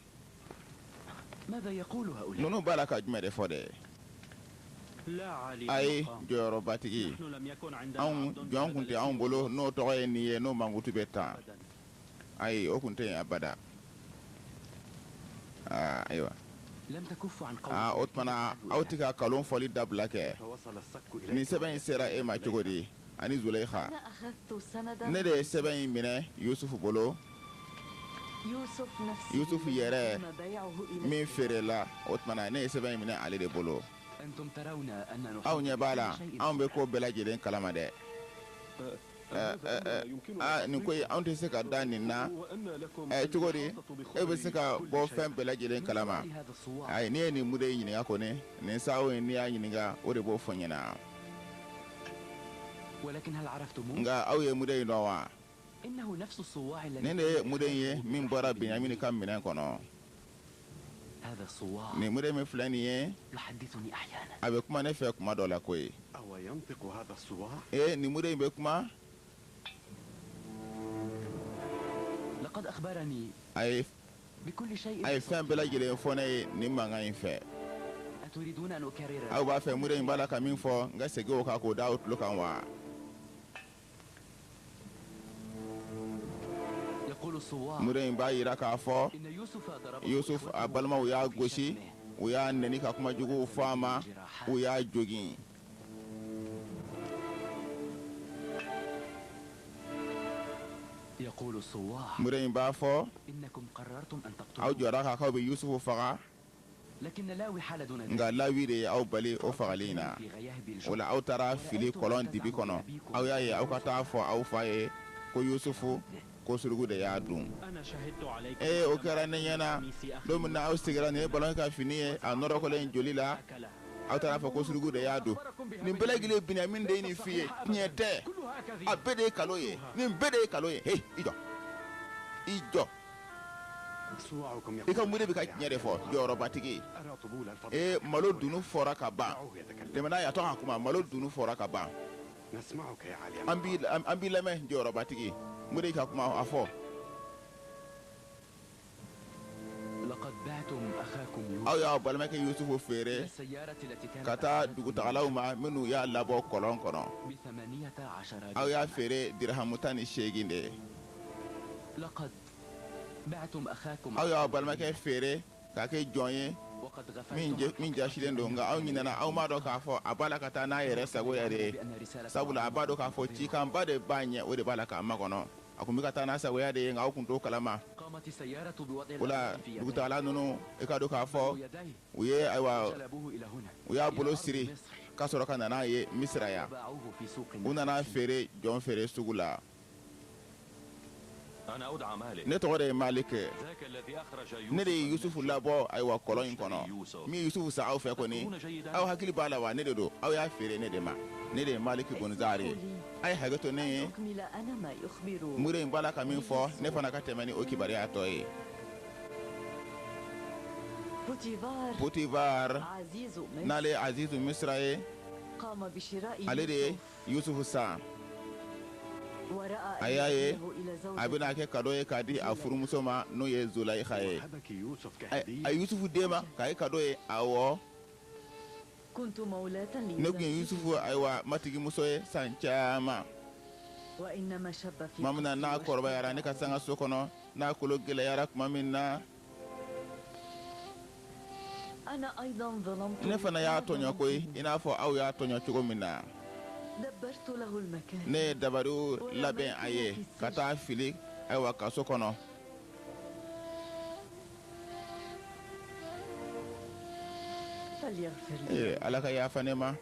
ninnu b'a la ka jumɛn de fɔ dɛ? Ayi, jɔyɔrɔbatigi, anw jɔn tun tɛ anw bolo n'o tɔgɔ ye nin ye, n'o mankutu bɛ tan. Ayi, o tun tɛ yen abada. Aa, ayiwa, aa, o tuma na aw tɛ ka nkalon fɔli dabila kɛ. Nin sɛbɛn in sera e ma cogo di? Ani Zuleyika, ne de ye sɛbɛn in minɛ Yusufu bolo. Yusufu yɛrɛ min feerela, o tuma na ne ye sɛbɛn in minɛ ale de bolo. Aw ɲɛ b'a la, anw bɛ ko bɛɛ lajɛlen kalama dɛ. Aa, nin ko in, anw tɛ se ka da nin na. Ɛ, cogo di e bɛ se ka bɔ fɛn bɛɛ lajɛlen kalama? Ayi, n'i ye nin muden in ɲininka kɔni, nin sawo in, n'i y'a ɲininka, o de b'o fɔ n ɲɛna. Nka aw ye muden in dɔn wa? Nin de ye muden ye min bɔra Benyamini ka minɛn kɔnɔ. Nin muden min filɛ nin ye, a bɛ kuma ne fɛ kuma dɔ la koyi. Ee, nin muden in bɛ kuma. A ye a ye fɛn bɛɛ lajɛlen fɔ ne ye nin mankan in fɛ. Aw b'a fɛ muden in b'a la ka min fɔ, n ka segin o kan k'o da aw tulo kan wa? Muden in b'a jira k'a fɔ Yusuf a balimaw y'a gosi, u y'a neni ka kuma juguw fɔ a ma, u y'a jogin. Muden in b'a fɔ, aw jɔra k'a k'aw bɛ Yusufu faga. Nka Lawi de ye aw bali o fagali in na. O la, aw taara fili kɔlɔn dibi kɔnɔ. Aw y'a ye, aw ka taa fɔ aw fa ye ko Yusufu, ko suruku de y'a dun. Ee, o kɛra ne ɲɛ na don min na aw sigira nin ye balimakɛ ka fini ye, a nɔrɔkɔlen joli la, aw taara fɔ ko suruku de y'a dun. Nin bɛɛ lajɛlen, Binyamin de ye nin f'i ye. Tiɲɛ tɛ, a bɛɛ de ye nkalon ye. Nin bɛɛ de ye nkalon ye. He, i jɔ, i jɔ. I ka mure bɛ ka tiɲɛ de fɔ, jɔyɔrɔbatigi. Ee, malo dunu fɔra ka ban. Tɛmɛ n'a ye, a to ka kuma. Malo dunu fɔra ka ban. An b'i lamɛn, jɔyɔrɔbatigi. Mure ka kuma a fɔ. Aw y'aw balimakɛ Yusufu feere ka taa dugutagalaw ma minnu y'a labɔ kɔlɔn kɔnɔ. Aw y'a feere dirahamu 18 de ye. Aw y'aw balimakɛ feere k'a kɛ jɔn ye min jasilen don, nka aw ɲinɛna. Aw m'a dɔn k'a fɔ a b'a la ka taa n'a yɛrɛ sagoya de ye, sabula a b'a dɔn k'a fɔ cikanba de b'a ɲɛ, o de b'a la k'a makɔnɔ. A tun bɛ ka taa n'a sagoya de ye, nka aw tun t'o kalama. O la, dugutagala ninnu, i ka dɔn k'a fɔ u ye, ayiwa, u y'a bolo siri ka sɔrɔ ka na n'a ye Misira yan. U nana feere jɔn feere sugu la. Ne tɔgɔ de ye Malik. Ne de ye Yusufu labɔ, ayiwa, kɔlɔn in kɔnɔ. Min ye Yusufu san aw fɛ kɔni, aw hakili b'a la wa? Ne de don. Aw y'a feere ne de ma. Ne de ye Malik bun Zari ye. A ye hakɛ to ne ye. Mure in b'a la ka min fɔ, ne fana ka tɛmɛ ni o kibaruya tɔ ye. Potifar, n'ale ye Azizu Misira ye, ale de ye Yusufu san. A y'a ye a bɛna kɛ kado ye k'a di a furumuso ma, n'o ye Zulayiha ye. A ye Yusufu d'e ma k'a kɛ kado ye? Awɔ. Ne tun ye Yusufu, ayiwa, matigimuso ye san caman. Tuma min na n'a kɔrɔbayara ne ka sangaso kɔnɔ, n'a kolo gɛlɛyara tuma min na, ne fana y'a tɔɲɔ koyi, i n'a fɔ aw y'a tɔɲɔ cogo min na. Ne ye dabariw labɛn a ye ka taa fili, ayiwa, kaso kɔnɔ. Ee, Ala ka yafa ne ma,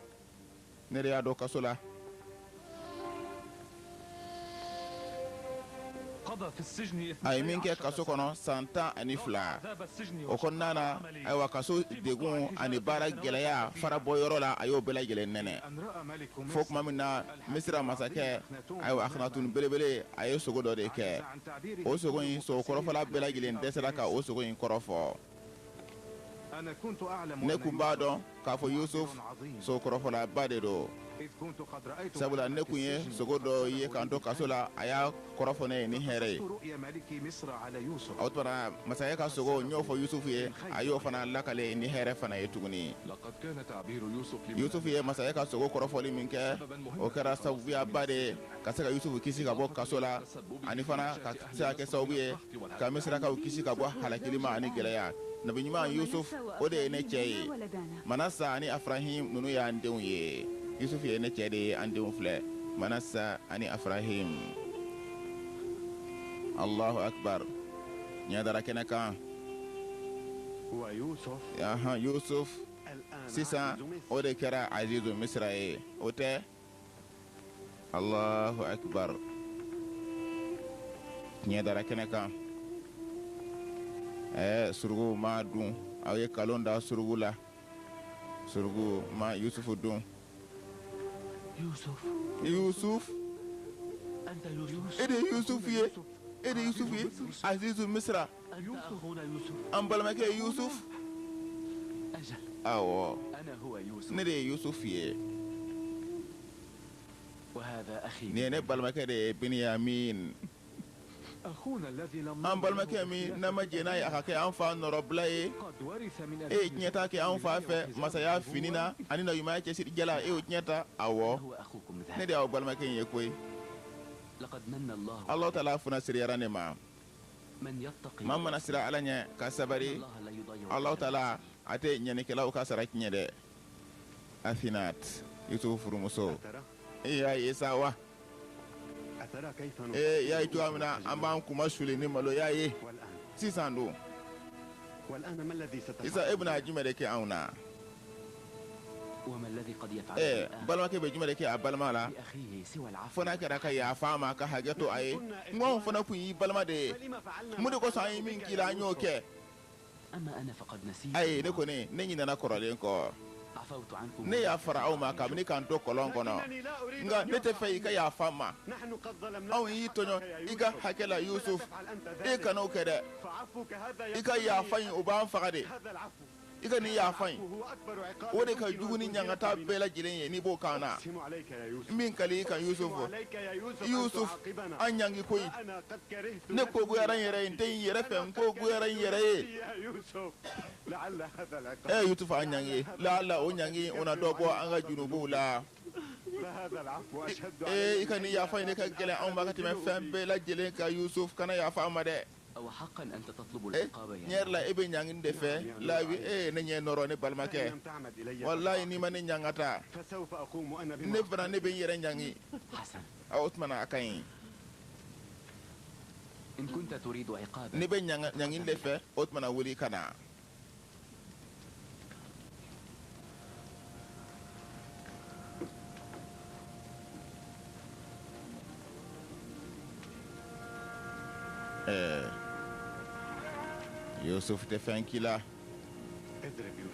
ne de y'a don kaso la. A ye min kɛ kaso kɔnɔ san 12, o kɔnɔna na, ayiwa, kaso degun ani baara gɛlɛya, fara bɔ yɔrɔ la, a y'o bɛɛ lajɛlen nɛnɛ, fo tuma min na Misira masakɛ, ayiwa, Akhenatoun belebele, a ye sogo dɔ de kɛ. O sogo in, sogo kɔrɔfɔla bɛɛ lajɛlen dɛsɛra ka o sogo in kɔrɔfɔ. Ne kun b'a dɔn k'a fɔ Yusuf sogo kɔrɔfɔlaba de don, sabula ne kun ye sogo dɔ ye k'an to kaso la, a y'a kɔrɔfɔ ne ye ni hɛrɛ ye. O tuma masakɛ ka sogo, n y'o fɔ Yusufu ye, a y'o fana lakale ni hɛrɛ fana ye tuguni. Yusufu ye masakɛ ka sogo kɔrɔfɔli min kɛ, o kɛra sababuyaba de ye ka se ka Yusufu kisi ka bɔ kaso la, ani fana ka se ka kɛ sababu ye ka Misirakaw kisi ka bɔ halakili ma ani gɛlɛya. Nabi ɲuman Yusuf, o de ye ne cɛ ye. Manasa ani Afrahim, ninnu y'an denw ye. Yusuf ye ne cɛ de ye, an denw filɛ, Manasa ani Afrahim. Allahu akbar, ɲɛ dara kɛnɛ kan. Yusuf sisan, o de kɛra Azizu Misira ye, o tɛ? Allahu akbar, tiɲɛ dara kɛnɛ kan. Ɛɛ, surugu ma dun. Aw ye kalon da surugu la, surugu ma Yusufu dun. Yusuf, e de ye Yusufu ye, e de ye Yusufu ye, Azizu Misira, an balimakɛ Yusuf. Awɔ, ne de ye Yusuf ye. Nin ye ne balimakɛ de ye, Binyamin. An balimakɛ min n'an ma jɛn n'a ye a ka kɛ an fa nɔrɔbila ye, e ye tiɲɛ ta kɛ an fa fɛ masaya fini na ani nabiɲumanya cɛsiri la, e y'o tiɲɛ ta. Awɔ, ne de y'aw balimakɛ in ye koyi. Alahu taala fana seereyara ne ma. Maa mana siran Ala ɲɛ ka sabari, Alahu taala a tɛ ɲɛnikɛlaw ka sara tiɲɛ dɛ. Asinat, Yusufu furumuso, e y'a ye sa wa? Ee, y'a ye cogoya min na an b'an kuma suli ni maloya ye sisan dun. Sisan e bɛna jumɛn de kɛ anw na? Ɛɛ, balimakɛ bɛ jumɛn de kɛ a balima la fo n'a kɛra ka yafa a ma, ka hakɛ to a ye? N ko anw fana tun y'i balima de ye. Mun de kosɔn an ye min k'i la, an y'o kɛ? Ayi, ne kɔni, ne ɲinɛna kɔrɔlen kɔ. Ne yafara aw ma kabini k'an to kɔlɔn kɔnɔ, nka ne tɛ fɛ i ka yafa n ma. Anw y'i tɔɲɔ i ka hakɛ la Yusuf, e kana o kɛ dɛ. I ka yafa in, o b'an faga de. I ka nin yafa in, o de ka jugu ni ɲangata bɛɛ lajɛlen ye n'i b'o kan na. N bɛ n kali i kan Yusuf, Yusuf, an ɲangi koyi. Ne ko goyara n yɛrɛ ye, n tɛ n yɛrɛ fɛ, n ko goyara n yɛrɛ ye. Ɛ Yusuf, an ɲangi, laala o ɲangi o na dɔ bɔ an ka junubuw la. Ee, i ka nin yafa in de ka gɛlɛn anw ma ka tɛmɛ fɛn bɛɛ lajɛlen kan. Yusuf, kana yafa an ma dɛ. Tiɲɛ yɛrɛ la, e bɛ ɲangi de fɛ Lawi. E ne ɲɛ nɔrɔ, ne balimakɛ, walayi n'i ma ne ɲangata, ne fana ne bɛ n yɛrɛ ɲangi. O tuma na a ka ɲi. N'i bɛ ɲangi de fɛ, o tuma na wuli ka na. Ɛɛ Yusuf tɛ fɛn k'i la.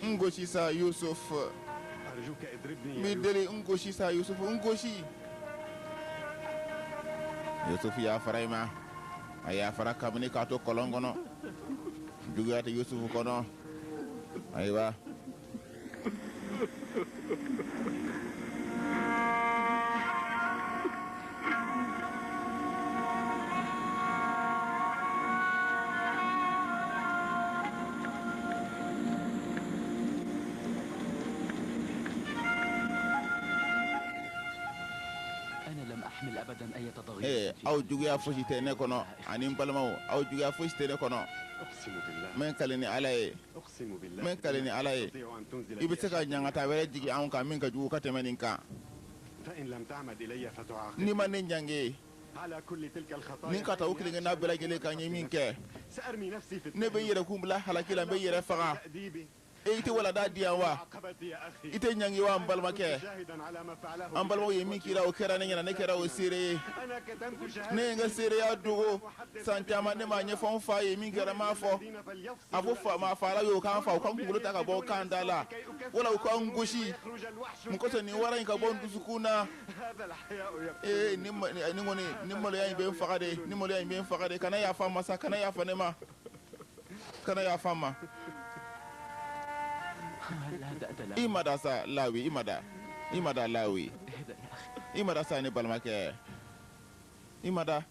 N gosi sa Yusuf, n b'i deli, n gosi sa Yusuf, n gosi. Yusuf yafara i ma, a yafara kabini k'a to kɔlɔn kɔnɔ. Juguya tɛ Yusuf kɔnɔ. Ayiwa. Ee, aw juguya fosi tɛ ne kɔnɔ, ani n balimaw, aw juguya fosi tɛ ne kɔnɔ. N bɛ n kali ni Ala ye. N bɛ kali ni Ala ye, i bɛ se ka ɲangata wɛrɛ jigin anw kan min ka jugu ka tɛmɛ nin kan. N'i ma ne ɲange nin ka taa u kelen-kelenna bɛɛ lajɛlen kan ye min kɛ, ne bɛ n yɛrɛkun bila halaki la, n bɛ n yɛrɛ faga. E, i tɛ walada di yan wa? I tɛ ɲangi wa, n balimakɛ? An balimaw ye min k'i la, o kɛra ne ɲɛna, ne kɛra o seere ye. Ne ye n ka seereya dogo san caman, ne m'a ɲɛfɔ n fa ye. Min kɛra, n m'a fɔ. A fɔ fa ma fa la y'o k'an fa, u ka n kunkolo ta ka bɔ kan da la, wala u ka n gosi. Mun kosɔn nin wara in ka bɔ n dusukun na? Ee, nin kɔni, nin maloya in bɛ n faga de, nin maloya in bɛ n faga de. Kana yafa n ma sa, kana yafa ne ma, kana yafa n ma. I ma da sa Lawi, i ma da, i ma da Lawi, i ma da sa ne balimakɛ, i ma da,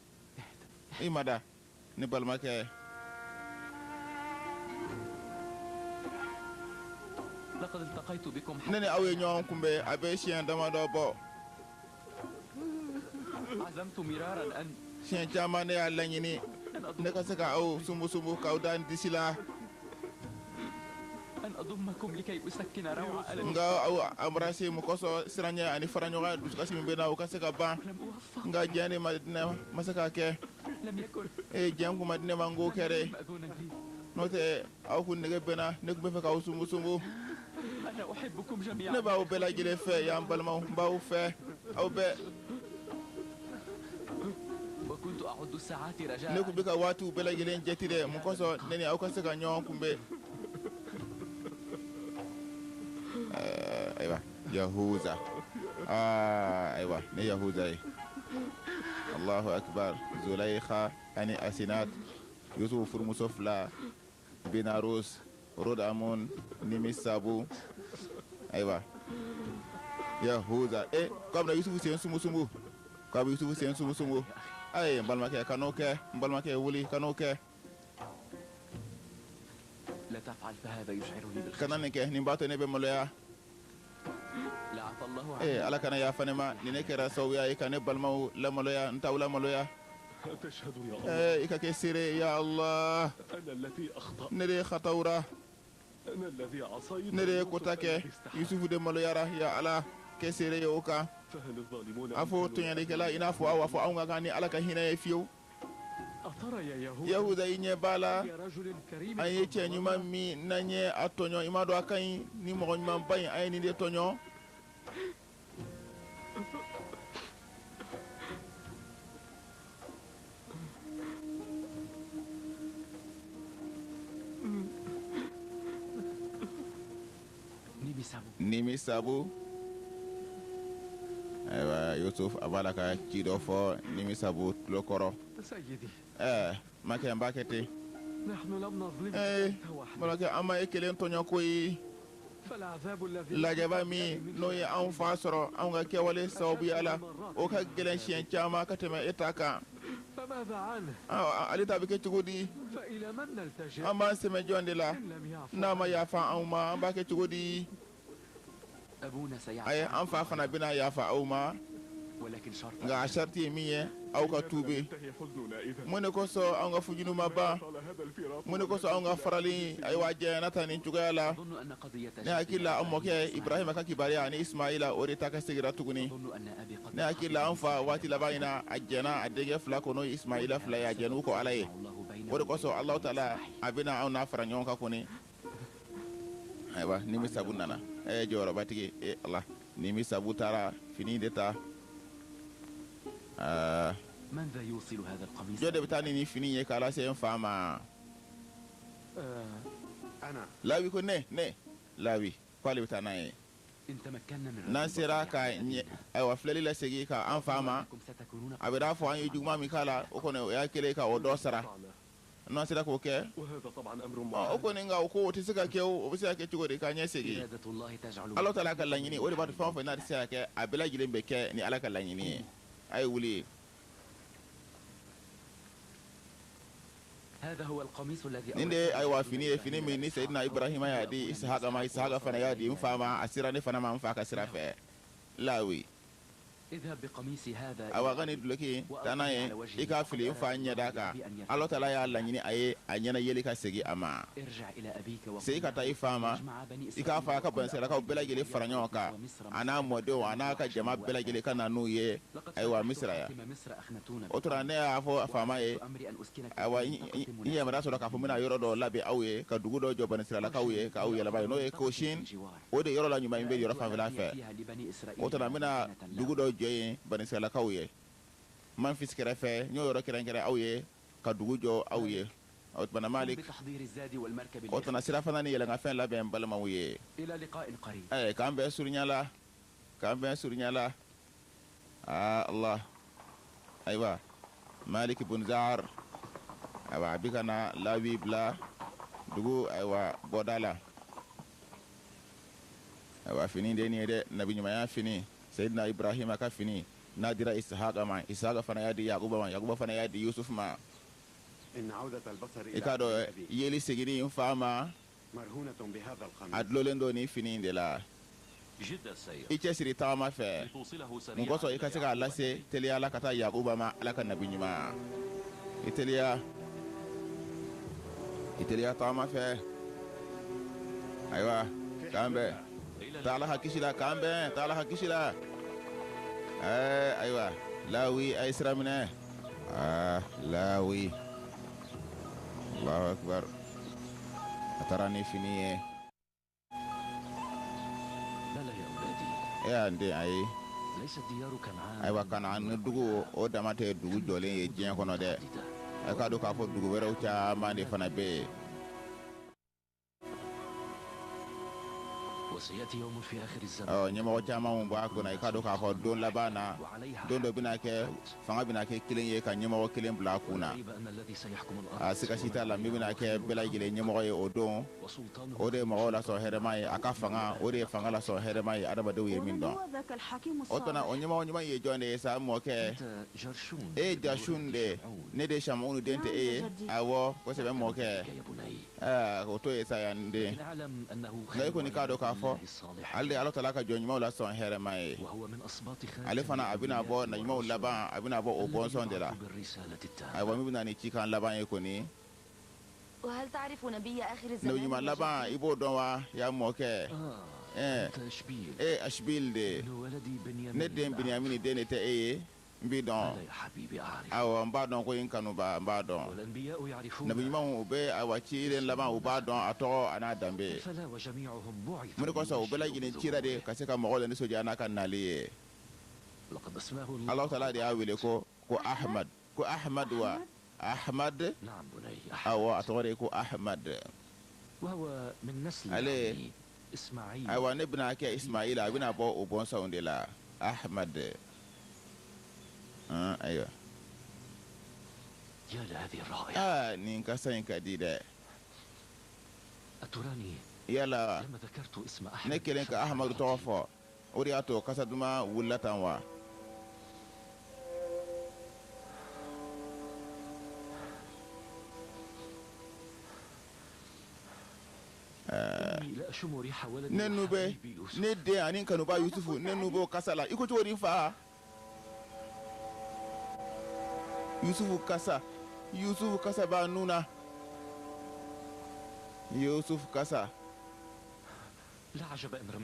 i ma da ne balimakɛ. Ne ni aw ye ɲɔgɔn kunbɛn a bɛ siɲɛ damadɔ bɔ. Siɲɛ caman ne y'a laɲini ne ka se ka aw sunbusunbu k'aw da n disi la, n ka aw embrasser. Mun kosɔn siranɲɛ ani faraɲɔgɔn dusukasi min bɛ n na, o ka se ka ban. Nka diɲɛ de ma di ne ma se k'a kɛ. Ee, diɲɛ kun ma di ne ma n k'o kɛ dɛ, n'o tɛ aw kun nege bɛ n na, ne tun bɛ fɛ k'aw sunbusunbu. Ne b'aw bɛɛ lajɛlen fɛ, y'an balimaw, n b'aw fɛ aw bɛɛ. Ne tun bɛ ka waatiw bɛɛ lajɛlen jate dɛ, mun kosɔn ne ni aw ka se ka ɲɔgɔn kunbɛn. Ayiwa, Yahuza, aa ayiwa, ne Yahuza ye. Allahu akbar. Zulaikha ani Asinat, Yusuf furumuso fila, Binarus, Rodamun, Nimisabu. Ayiwa, Yahuza, e k'a bɛna Yusufu sen sumusumu, k'a bɛ Yusufu sen sumusumu. Ayi, n balimakɛ, kan'o kɛ. N balimakɛ, wuli, kan'o kɛ. Kana nin kɛ, nin b'a to ne bɛ maloya. Ee, Ala kana yafa ne ma ni ne kɛra sababuya ye ka ne balimaw lamaloya, n t'aw lamaloya. Ee, i ka kɛ seere, ya Allah. Ne de ye xatawura, ne de ye kota kɛ, Yusufu de maloyara. Ya Ala, kɛ seere ye o kan. A fɔ tɔɲɔlikɛla i n'a fɔ aw, a fɔ anw ka kan ni Ala ka hinɛ ye fiyewu? Yahuda, i ɲɛ b'a la, an ye cɛ ɲuman min n'an ye a tɔɲɔ, i m'a dɔn a ka ɲi ni mɔgɔ ɲumanba in, an ye nin de tɔɲɔ. Nimi sabu. Ayiwa, Yusuf a b'a la ka ci dɔ fɔ nimi sabu tulo kɔrɔ. Ɛɛ, makɛ, n b'a kɛ ten. Ee, makɛ, an ma e kelen tɔɲɔ koyi. Lajaba min n'o ye anw fa sɔrɔ anw ka kɛwale sababuya la, o ka gɛlɛn siɲɛ caman ka tɛmɛ e ta kan. Ale ta bɛ kɛ cogo di? An b'an sɛmɛ jɔn de la n'a ma yafa anw ma? An b'a kɛ cogo di? Ayi, an fa fana bɛna yafa aw ma, nka a sariti ye min ye, aw ka tuube. Mun de kosɔn anw ka fujunu ma ban? Mun de kosɔn anw ka farali, ayiwa, jɛyana tan nin cogoya la? Ne hakili la, an mɔkɛ Ibrahima ka kibaruya ani Ismaila, o de ta ka segira tuguni. Ne hakili la, an fa waati laban in na, a jɛnna a denkɛ fila kɔ, n'o ye Ismaila fila ye, a jɛn'u kɔ Ala ye. O de kosɔn Alahu taala a bɛna anw n'a fara ɲɔgɔn kan kɔni. Ayiwa, nimi sabu nana. Ɛ, jɔyɔrɔbatigi, e Ala, nimi sabu taara fini de ta. Aa, jɔn de bɛ taa ni nin fini ye k'a lase n fa ma? Lawi ko ne, ne Lawi ko ale bɛ taa n'a ye. N'an sera ka ayiwa filɛli lasegin ka an fa ma, a bɛ n'a fɔ an ye juguman min k'a la, o kɔni o y'a kɛlen ka o dɔ sara. N'an sera k'o kɛ, o kɔni, nka o ko o tɛ se ka kɛ. O bɛ se ka kɛ cogo di k'a ɲɛ segin? Ala taala ka laɲini, o de b'a to fɛn o fɛn n'a tɛ se ka kɛ, a bɛɛ lajɛlen bɛ kɛ ni Ala ka laɲini ye. A ye wuli. Nin de ye, ayiwa, fini ye, fini min ni Seyidina Ibrahima y'a di Isahaka ma, Isahaka fana y'a di n fa ma, a sera ne fana ma n fa ka sira fɛ. Lawi, ayiwa, ka nin duloki taa n'a ye, i k'a fili n fa ɲɛda kan. Ala taala y'a laɲini a ye a ɲɛna yeli ka segin a ma. Segin ka taa i fa ma, i k'a fɔ a ka banisirayilakaw bɛɛ lajɛlen fara ɲɔgɔn kan, a n'a mɔdenw, a n'a ka jama bɛɛ lajɛlen, ka na n'u ye, ayiwa, Misira yan. O tora ne y'a fɔ faama ye, ayiwa, n yamaruya sɔrɔ k'a fɔ n bɛna yɔrɔ dɔ labɛn aw ye, ka dugu dɔ jɔ banisirayilakaw ye k'aw yɛlɛma yen, n'o ye Koshin. O de yɔrɔ la ɲuman in bɛ yɔrɔ fanfɛla fɛ. O tora n bɛna dugu dɔ jɔ yen banisirayilakaw ye Manfis kɛrɛfɛ. N y'o yɔrɔ kɛrɛnkɛrɛn aw ye ka dugu jɔ aw ye. O tuma Malik, o tuma sirafana ni yɛlɛnkanfɛn labɛn n balimaw ye. K'an bɛn surunya la, k'an bɛn surunya la. Aa Allah, ayiwa, Malik bun Zar, ayiwa, a bɛ ka na Lawi bila dugu, ayiwa, bɔda la. Ayiwa, fini de nin ye dɛ, nabi ɲumanya fini, Seyidina Ibrahima ka fini n'a dira Isahaka ma, Isahaka fana y'a di Yakuba ma, Yakuba fana y'a di Yusuf ma. I k'a dɔn, yeli seginni n fa ma, a dulolen don nin fini in de la. I cɛsiri tagama fɛ. Mun kosɔn? I ka se k'a lase teliya la ka taa Yakuba ma, Ala ka nabi ɲuman. I teliya, i teliya tagama fɛ. Ayiwa, k'an bɛn, taa Ala ka kisi la. K'an bɛn, taa Ala ka kisi la. Ɛɛ, ayiwa, Lawi a ye sira minɛ. Aa, Lawi, Allahu akbar, a taara ni fini ye. E y'a den, ayi, ayiwa, Kanaan dugu o dama tɛ dugu jɔlen ye diɲɛ kɔnɔ dɛ. A k'a dɔn k'a fɔ dugu wɛrɛw caman de fana bɛ yen. Ɲɛmɔgɔ caman b'a kunna. I k'a dɔn k'a fɔ don laban na, don dɔ bɛna kɛ, fanga bɛna kɛ kelen ye ka ɲɛmɔgɔ kelen bila a kun na. A siga si t'a la, min bɛna kɛ bɛɛ lajɛlen ɲɛmɔgɔ ye o don, o de ye mɔgɔw la sɔn hɛrɛma ye. A ka fanga, o de ye fanga la sɔn hɛrɛma ye adamadenw ye min dɔn. O tuma, o ɲɛmɔgɔ ɲuman ye jɔn de ye sa, mɔkɛ? E ye Jasun de, ne de Samunu den tɛ e ye? Awɔ, kosɛbɛ, mɔkɛ. O to ye sa, yan den. Nka i kɔni k'a dɔn k'a fɔ ale de Ala taala ka jɔn ɲumanw la sɔn hɛrɛma ye. Ale fana, a bɛna bɔ na ɲumanw laban, a bɛna bɔ o bɔnsɔn de la. Ayiwa, min bɛna ni cikan laban ye kɔni, nabi ɲuman laban, i b'o dɔn wa, ya mɔkɛ? E Ashbil de, ne den Binyamini den de tɛ e ye? N b'i dɔn. Awɔ, n b'a dɔn ko n kanuba, n b'a dɔn. Nabi ɲumanw, u bɛ, ayiwa, ciden laban, u b'a dɔn a tɔgɔ a n'a danbe. Mun de kosɔn? U bɛɛ lajɛlen cira de ka se ka mɔgɔw la nisɔndiya n'a ka nali ye. Ala taala de y'a wele ko Ahmad, ko Ahmad wa Ahmad. Awɔ, a tɔgɔ de ye ko Ahmad. Ale Ayiwa ne bɛna kɛ Ismaila, a bɛna bɔ o bɔnsɔnw de la. Ahmad. Ayiwa. Aa, nin kasa in ka di dɛ. Yala ne kelen ka Ahmadu tɔgɔ fɔ, o de y'a to kasa duman wulila tan wa? Ne nu bɛ ne den ani kanuba Yusufu, ne nu b'o kasa la. I ko cogo di n fa? Yusufu kasa, Yusufu kasa b'a nun na. Yusufu kasa.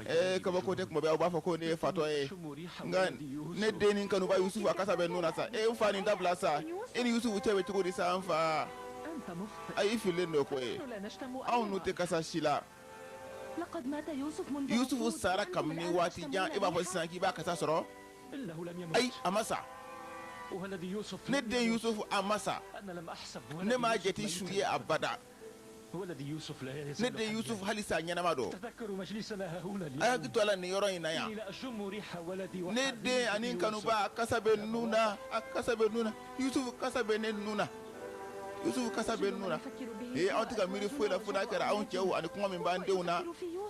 Ee, kabako tɛ, kuma bɛɛ aw b'a fɔ ko ne ye fatɔ ye, nka ne den ni kanuba Yusufu, a kasa bɛ nun na sa. E n fa, nin dabila sa. E ni Yusufu cɛ bɛ cogo di sa, n fa? Ayi, i fililen don koyi, anw nu tɛ kasa si la. Yusufu sara kabini waati jan, e b'a fɔ sisan k'i b'a kasa sɔrɔ? Ayi, a ma sa. Ne den Yusufu, a ma sa. Ne m'a jate su ye abada. Ne den Yusufu halisa ɲɛnama don. A hakili to a la nin yɔrɔ in na yan. Ne den ani kanuba, a kasa bɛ nun na, a kasa bɛ nun na. Yusufu kasa bɛ ne nun na, Yusufu kasa bɛ nun na. Ee, aw tɛ ka miiri foyi la fo n'a kɛra anw cɛw ani kɔngɔ min b'an denw na,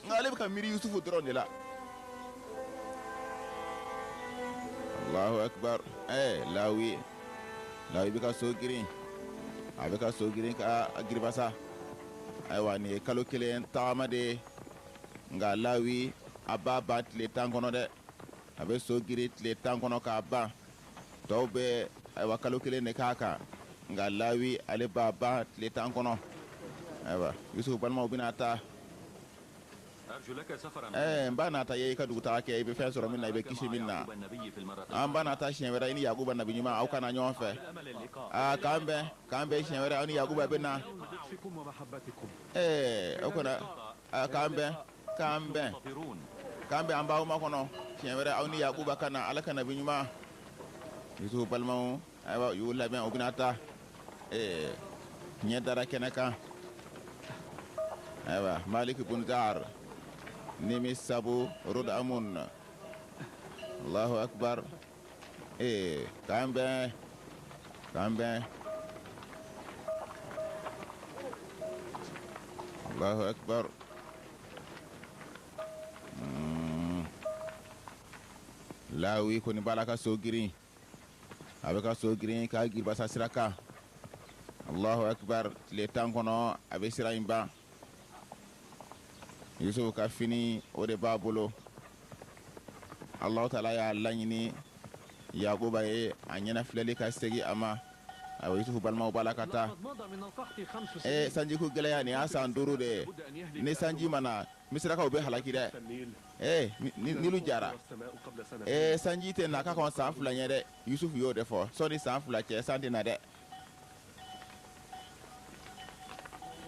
nka ale bɛ ka miiri Yusufu dɔrɔn de la. Allahu akbar. Lawi, Lawi bɛ ka so girin, a bɛ ka so girin ka giribasa. Ayiwa, nin ye kalo kelen tagama de ye, nka Lawi a b'a ban tile 10 kɔnɔ dɛ. A bɛ so girin tile 10 kɔnɔ k'a ban. Tɔw bɛ ayiwa kalo kelen de k'a kan, nka Lawi ale b'a ban tile 10 kɔnɔ. Ayiwa, Yusufu balimaw bɛna taa. N ba n'a ta ye i ka dugutaga kɛ, i bɛ fɛn sɔrɔ min na, i bɛ kisi min na. An ba n'a ta siɲɛ wɛrɛ, i ni Yakuba nabi ɲuman, aw ka na ɲɔgɔn fɛ. Aa, k'an bɛn, k'an bɛn siɲɛ wɛrɛ, aw ni Yakuba bɛ na. O kɔnɔ, k'an bɛn, k'an bɛn, k'an bɛn, an b'aw makɔnɔ siɲɛ wɛrɛ, aw ni Yakuba ka na, Ala ka nabi ɲuman. Yusufu balimaw, ayiwa, u y'u labɛn, u bɛna taa. Ɲɛ dara kɛnɛ kan. Ayiwa, Malik bun Zar nimi sabu rod amun. Allahu akbar. K'an bɛn, k'an bɛn. Allahu akbar. Lawi kɔni b'a la ka so girin, a bɛ ka so girin k'a giribasa sira kan. Allahu akbar. Tile 10 kɔnɔ a bɛ sira in ban. Yusufu ka fini, o de b'a bolo. Allahu taala y'a laɲini Yakuba ye a ɲɛna filɛli ka segin a ma. Ayiwa, Yusufu balimaw b'a la ka taa. Sanjiko gɛlɛya, nin y'a san 5 de ye. Ni sanji ma na, Misirakaw bɛ halaki dɛ. Nilu jara. Sanji tɛ na ka kɔn san 2 ɲɛ dɛ. Yusufu y'o de fɔ. Sɔɔni san 2 cɛ, san tɛ na dɛ.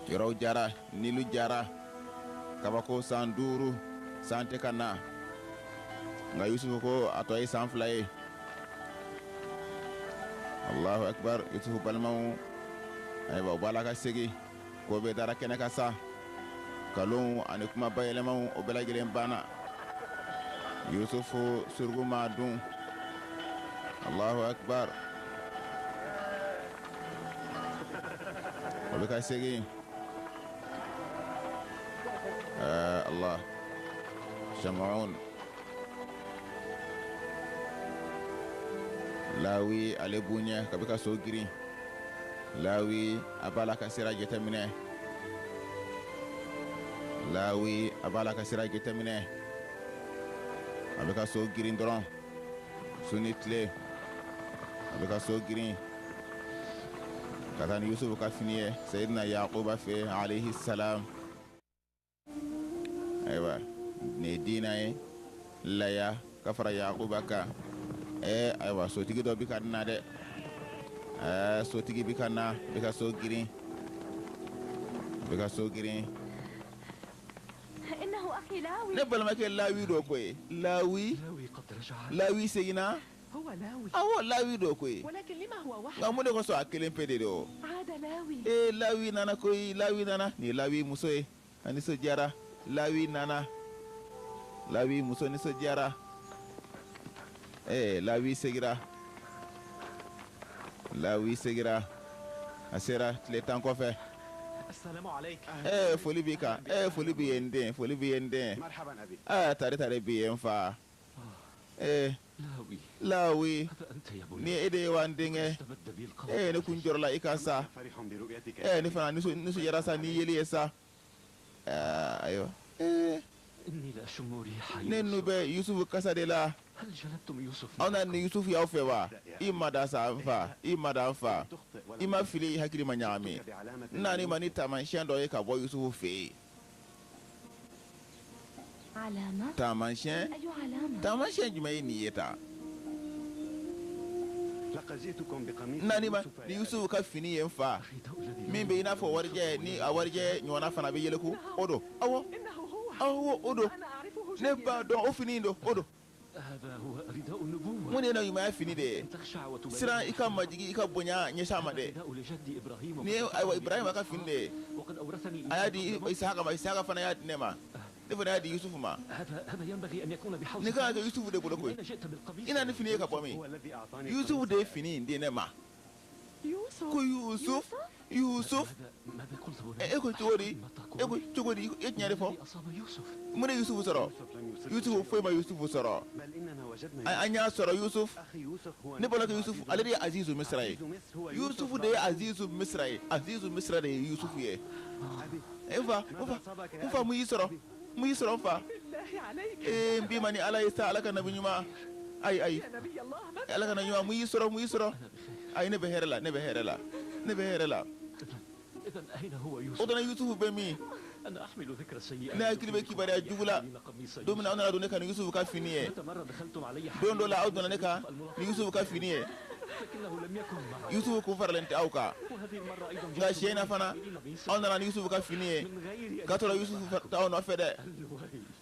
Yɔrɔw jara, Nilu jara. Kabako, san 5, san tɛ ka na. Nka Yusufu ko a tɔ ye san 2 ye. Allahu akbar. Yusufu balimaw, ayiwa, u b'a la ka segin. Ko bɛɛ dara kɛnɛ kan sa. Nkalonw ani kuma bayɛlɛmaw, o bɛɛ lajɛlen banna. Yusufu surugu ma dun. Allahu akbar. O bɛ ka segin. Allah Samaun Lawi, ale b'u ɲɛ ka bɛ ka so girin. Lawi a b'a la ka sira jateminɛ. Lawi a b'a la ka sira jateminɛ. A bɛ ka so girin dɔrɔn su ni tile. A bɛ ka so girin ka taa ni Yusufu ka fini ye Seyidina Yakuba fɛ alayhi salam. Ayiwa, nin ye diina ye laya ka fara Yakuba kan. Ayiwa, sotigi dɔ bɛ ka na dɛ. Sotigi bɛ ka na, bɛ ka so girin, bɛ ka so girin. Ne balimakɛ Lawi don koyi. Lawi, Lawi seginna. Awɔ, Lawi don koyi, nka mun de kosɔn a kelen pe de don? Ee, Lawi nana koyi, Lawi nana. Nin ye Lawi muso ye, a nisɔndiyara. Lawi nana. Lawi muso nisɔndiyara. Lawi segira. Lawi segira. A sera tile 10 kɔfɛ. Foli b'i kan. Foli b'i ye n den. Foli b'i ye n den. Tare tare b'i ye n fa. Lawi ni e de ye wa n denkɛ. Ne kun jɔrɔla i kan sa. Ne fana nisɔndiyara sa n'i yeli ye sa. Ayiwa. Ne nu bɛ Yusufu kasa de la. Aw na ni Yusufu y'aw fɛ wa? I ma da sa n fa, i ma da n fa. I ma fili, i hakili ma ɲagami. N nan'i ma ni taamasiyɛn dɔ ye ka bɔ Yusufu fɛ yen. Taamasiyɛn? Taamasiyɛn jumɛn ye nin ye tan? N nan'i ma ni Yusufu ka fini ye n fa, min bɛ i n'a fɔ warijɛ, ni a warijɛ ɲɔgɔnna fana bɛ yeleku, o don. Awɔ, awɔ, o don. Ne b'a dɔn o fini in don, o don. Mun de ye nabiɲumanya fini de ye? Siran i ka majigin, i ka bonya ɲɛsin a ma dɛ. Nin ye ayiwa Ibrahima ka fini de ye. A y'a di Isahaka ma, Isahaka fana y'a di ne ma. Ne fana y'a di Yusufu ma. Nin kan ka kɛ Yusufu de bolo koyi. I na ni fini ye ka bɔ min? Yusufu de ye fini in di ne ma. Ko Yusuf, Yusuf, e ko cogo di? E ko cogo di? E tiɲɛ de fɔ. Mun de ye Yusufu sɔrɔ? Yusufu foyi ma Yusufu sɔrɔ. An y'a sɔrɔ Yusuf. Ne bɔra ko Yusufu, ale de ye Azizu Misira ye. Yusufu de ye Azizu Misira ye. Azizu Misira de ye Yusufu ye. E fa, n fa, n fa mun y'i sɔrɔ? Mun y'i sɔrɔ n fa? N b'i ma ni Ala ye sa, Ala ka nabi ɲuman. Ayi, ayi. Ala ka nabi ɲuman, mun y'i sɔrɔ, mun y'i sɔrɔ? Ayi, ne bɛ hɛrɛ la, ne bɛ hɛrɛ la, ne bɛ hɛrɛ la. O tuma Yusufu bɛ min? Ne hakili bɛ kibaruya jugu la. Don min na aw nana don ne kan ni Yusufu ka fini ye. Don dɔ la aw donna ne kan ni Yusufu ka fini ye. Yusufu kun faralen tɛ aw kan. Nka siɲɛ in na fana, aw nana ni Yusufu ka fini ye. K'a sɔrɔ Yusufu t'aw nɔfɛ dɛ.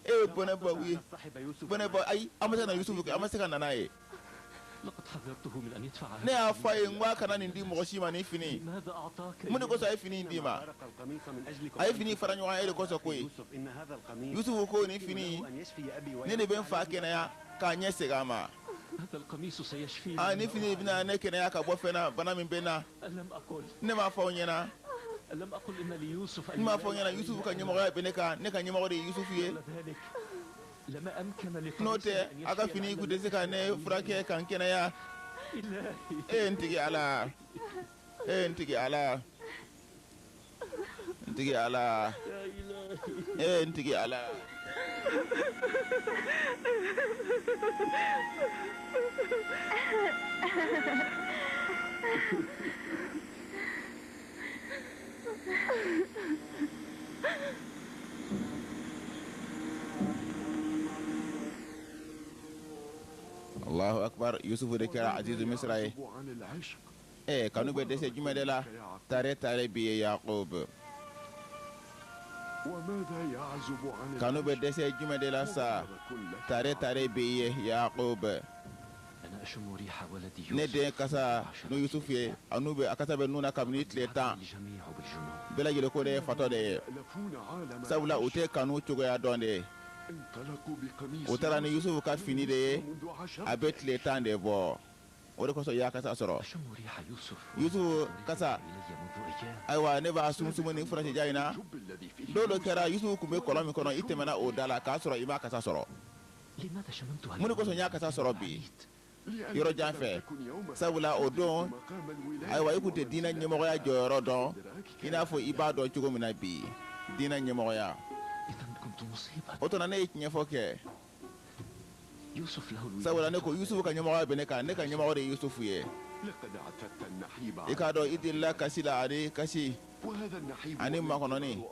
E bɔnɛ b'aw ye. Bɔnɛ b'aw, ayi, aw ma se ka na Yusufu kɛ, aw ma se ka na n'a ye. Ne y'a fɔ a ye n ko a kana nin di mɔgɔ si ma nin fini. Mun de kosɔn a ye fini in d'i ma? A ye fini fara ɲɔgɔn kan e de kosɔn koyi. Yusufu ko nin fini ne de bɛ n fa kɛnɛya k'a ɲɛ segin a ma. Aa, nin fini bɛna ne kɛnɛya ka bɔ fɛn na, bana min bɛ n na. Ne m'a fɔ aw ɲɛna. Ne m'a fɔ aw ɲɛna Yusufu ka ɲɛmɔgɔya bɛ ne kan, ne ka ɲɛmɔgɔ de ye Yusufu ye. N'o tɛ a ka fini kun tɛ se ka ne furakɛ ka n kɛnɛya. E n tigi Ala, e n tigi Ala, n tigi Ala, e n tigi Ala. Allahu akbar Yusufu de kɛra Azizu Misira ye. Kanu bɛ dɛsɛ jumɛn de la? Tare tare bi ye Yakub. Kanu bɛ dɛsɛ jumɛn de la sa? Tare tare bi ye Yakub. Ne den kasa n'o Yusufu ye, a n'u bɛ a kasa bɛ nun na kabini tile 10. Bɛɛ lajɛlen ko ne ye fatɔ de ye. Sabula u tɛ kanu cogoya dɔn de ye. U taara ni Yusufu ka fini de ye, a bɛ tile 10 de bɔ. O de kosɔn i y'a kasa sɔrɔ. Yusufu kasa, ayiwa ne b'a sumusumu ni furancɛja in na. Don dɔ kɛra Yusufu tun bɛ kɔlɔn min kɔnɔ, i tɛmɛna o da la k'a sɔrɔ i m'a kasa sɔrɔ. Mun de kosɔn n y'a kasa sɔrɔ bi yɔrɔ jan fɛ? Sabula o don, ayiwa i tun tɛ diinɛ ɲɛmɔgɔya jɔyɔrɔ dɔn i n'a fɔ i b'a dɔn cogo min na bi, diinɛ ɲɛmɔgɔya. O tuma ne ye tiɲɛ fɔ kɛ. Sabula ne ko Yusufu ka ɲɛmɔgɔya bɛ ne kan, ne ka ɲɛmɔgɔ de ye Yusufu ye. I k'a dɔn i delila kasi la ani kasi ani makɔnɔni.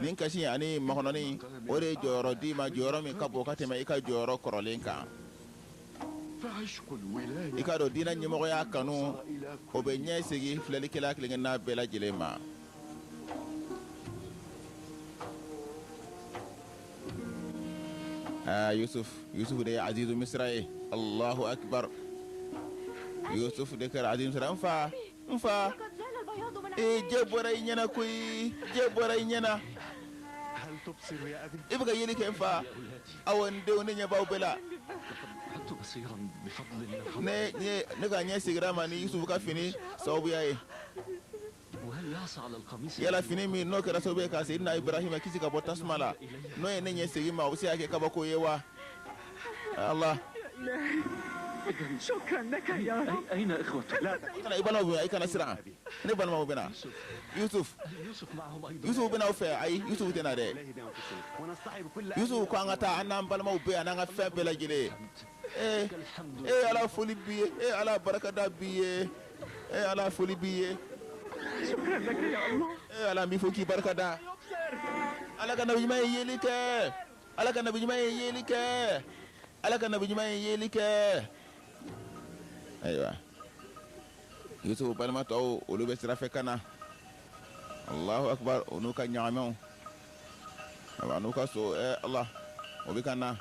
Nin kasi ani makɔnɔni, o de ye jɔyɔrɔ d'i ma, jɔyɔrɔ min ka bon ka tɛmɛ i ka jɔyɔrɔ kɔrɔlen kan. I k'a dɔn diinɛ ɲɛmɔgɔya kanu, o bɛ ɲɛ segin filɛlikɛla kelen-kelenna bɛɛ lajɛlen ma. Aa Yusuf, Yusuf de ye Azizu Misira ye. Allahu akbar. Yusuf de kɛra Azizu Misira. N fa, n fa. Ee jɛ bɔra i ɲɛna koyi, jɛ bɔra i ɲɛna. I bɛ ka yeli kɛ n fa. Awɔ, n denw, ne ɲɛ b'aw bɛɛ la. Ne ne ka ɲɛ seginna ma ni Yusufu ka fini sababuya ye. Yala fini min n'o kɛra sababu ye ka Seyidina Ibrahima kisi ka bɔ tasuma la, n'o ye ne ɲɛ segin ma, o bɛ se ka kɛ kabako ye wa? Allah, i balimaw bɛ, i kana siran, ne balimaw bɛ na. Yusuf, Yusuf bɛ n'aw fɛ. Ayi, Yusuf tɛ na dɛ. Yusuf ko an ka taa, an n'an balimaw bɛ yan, n'an ka fɛn bɛɛ lajɛlen. Ee, ee Ala, foli b'i ye. Ee Ala, barikada b'i ye. Ee Ala, foli b'i ye. Ee Ala, n b'i fo k'i barika da. Ala ka nabi ɲuman ye yeli kɛ. Ala ka nabi ɲuman ye yeli kɛ. Ala ka nabi ɲuman ye yeli kɛ. Ayiwa, Yusufu balima tɔw, olu bɛ sira fɛ ka na. Allahu akbar, o n'u ka ɲagamɛw, ayiwa, n'u ka so. Ala, o bɛ ka na.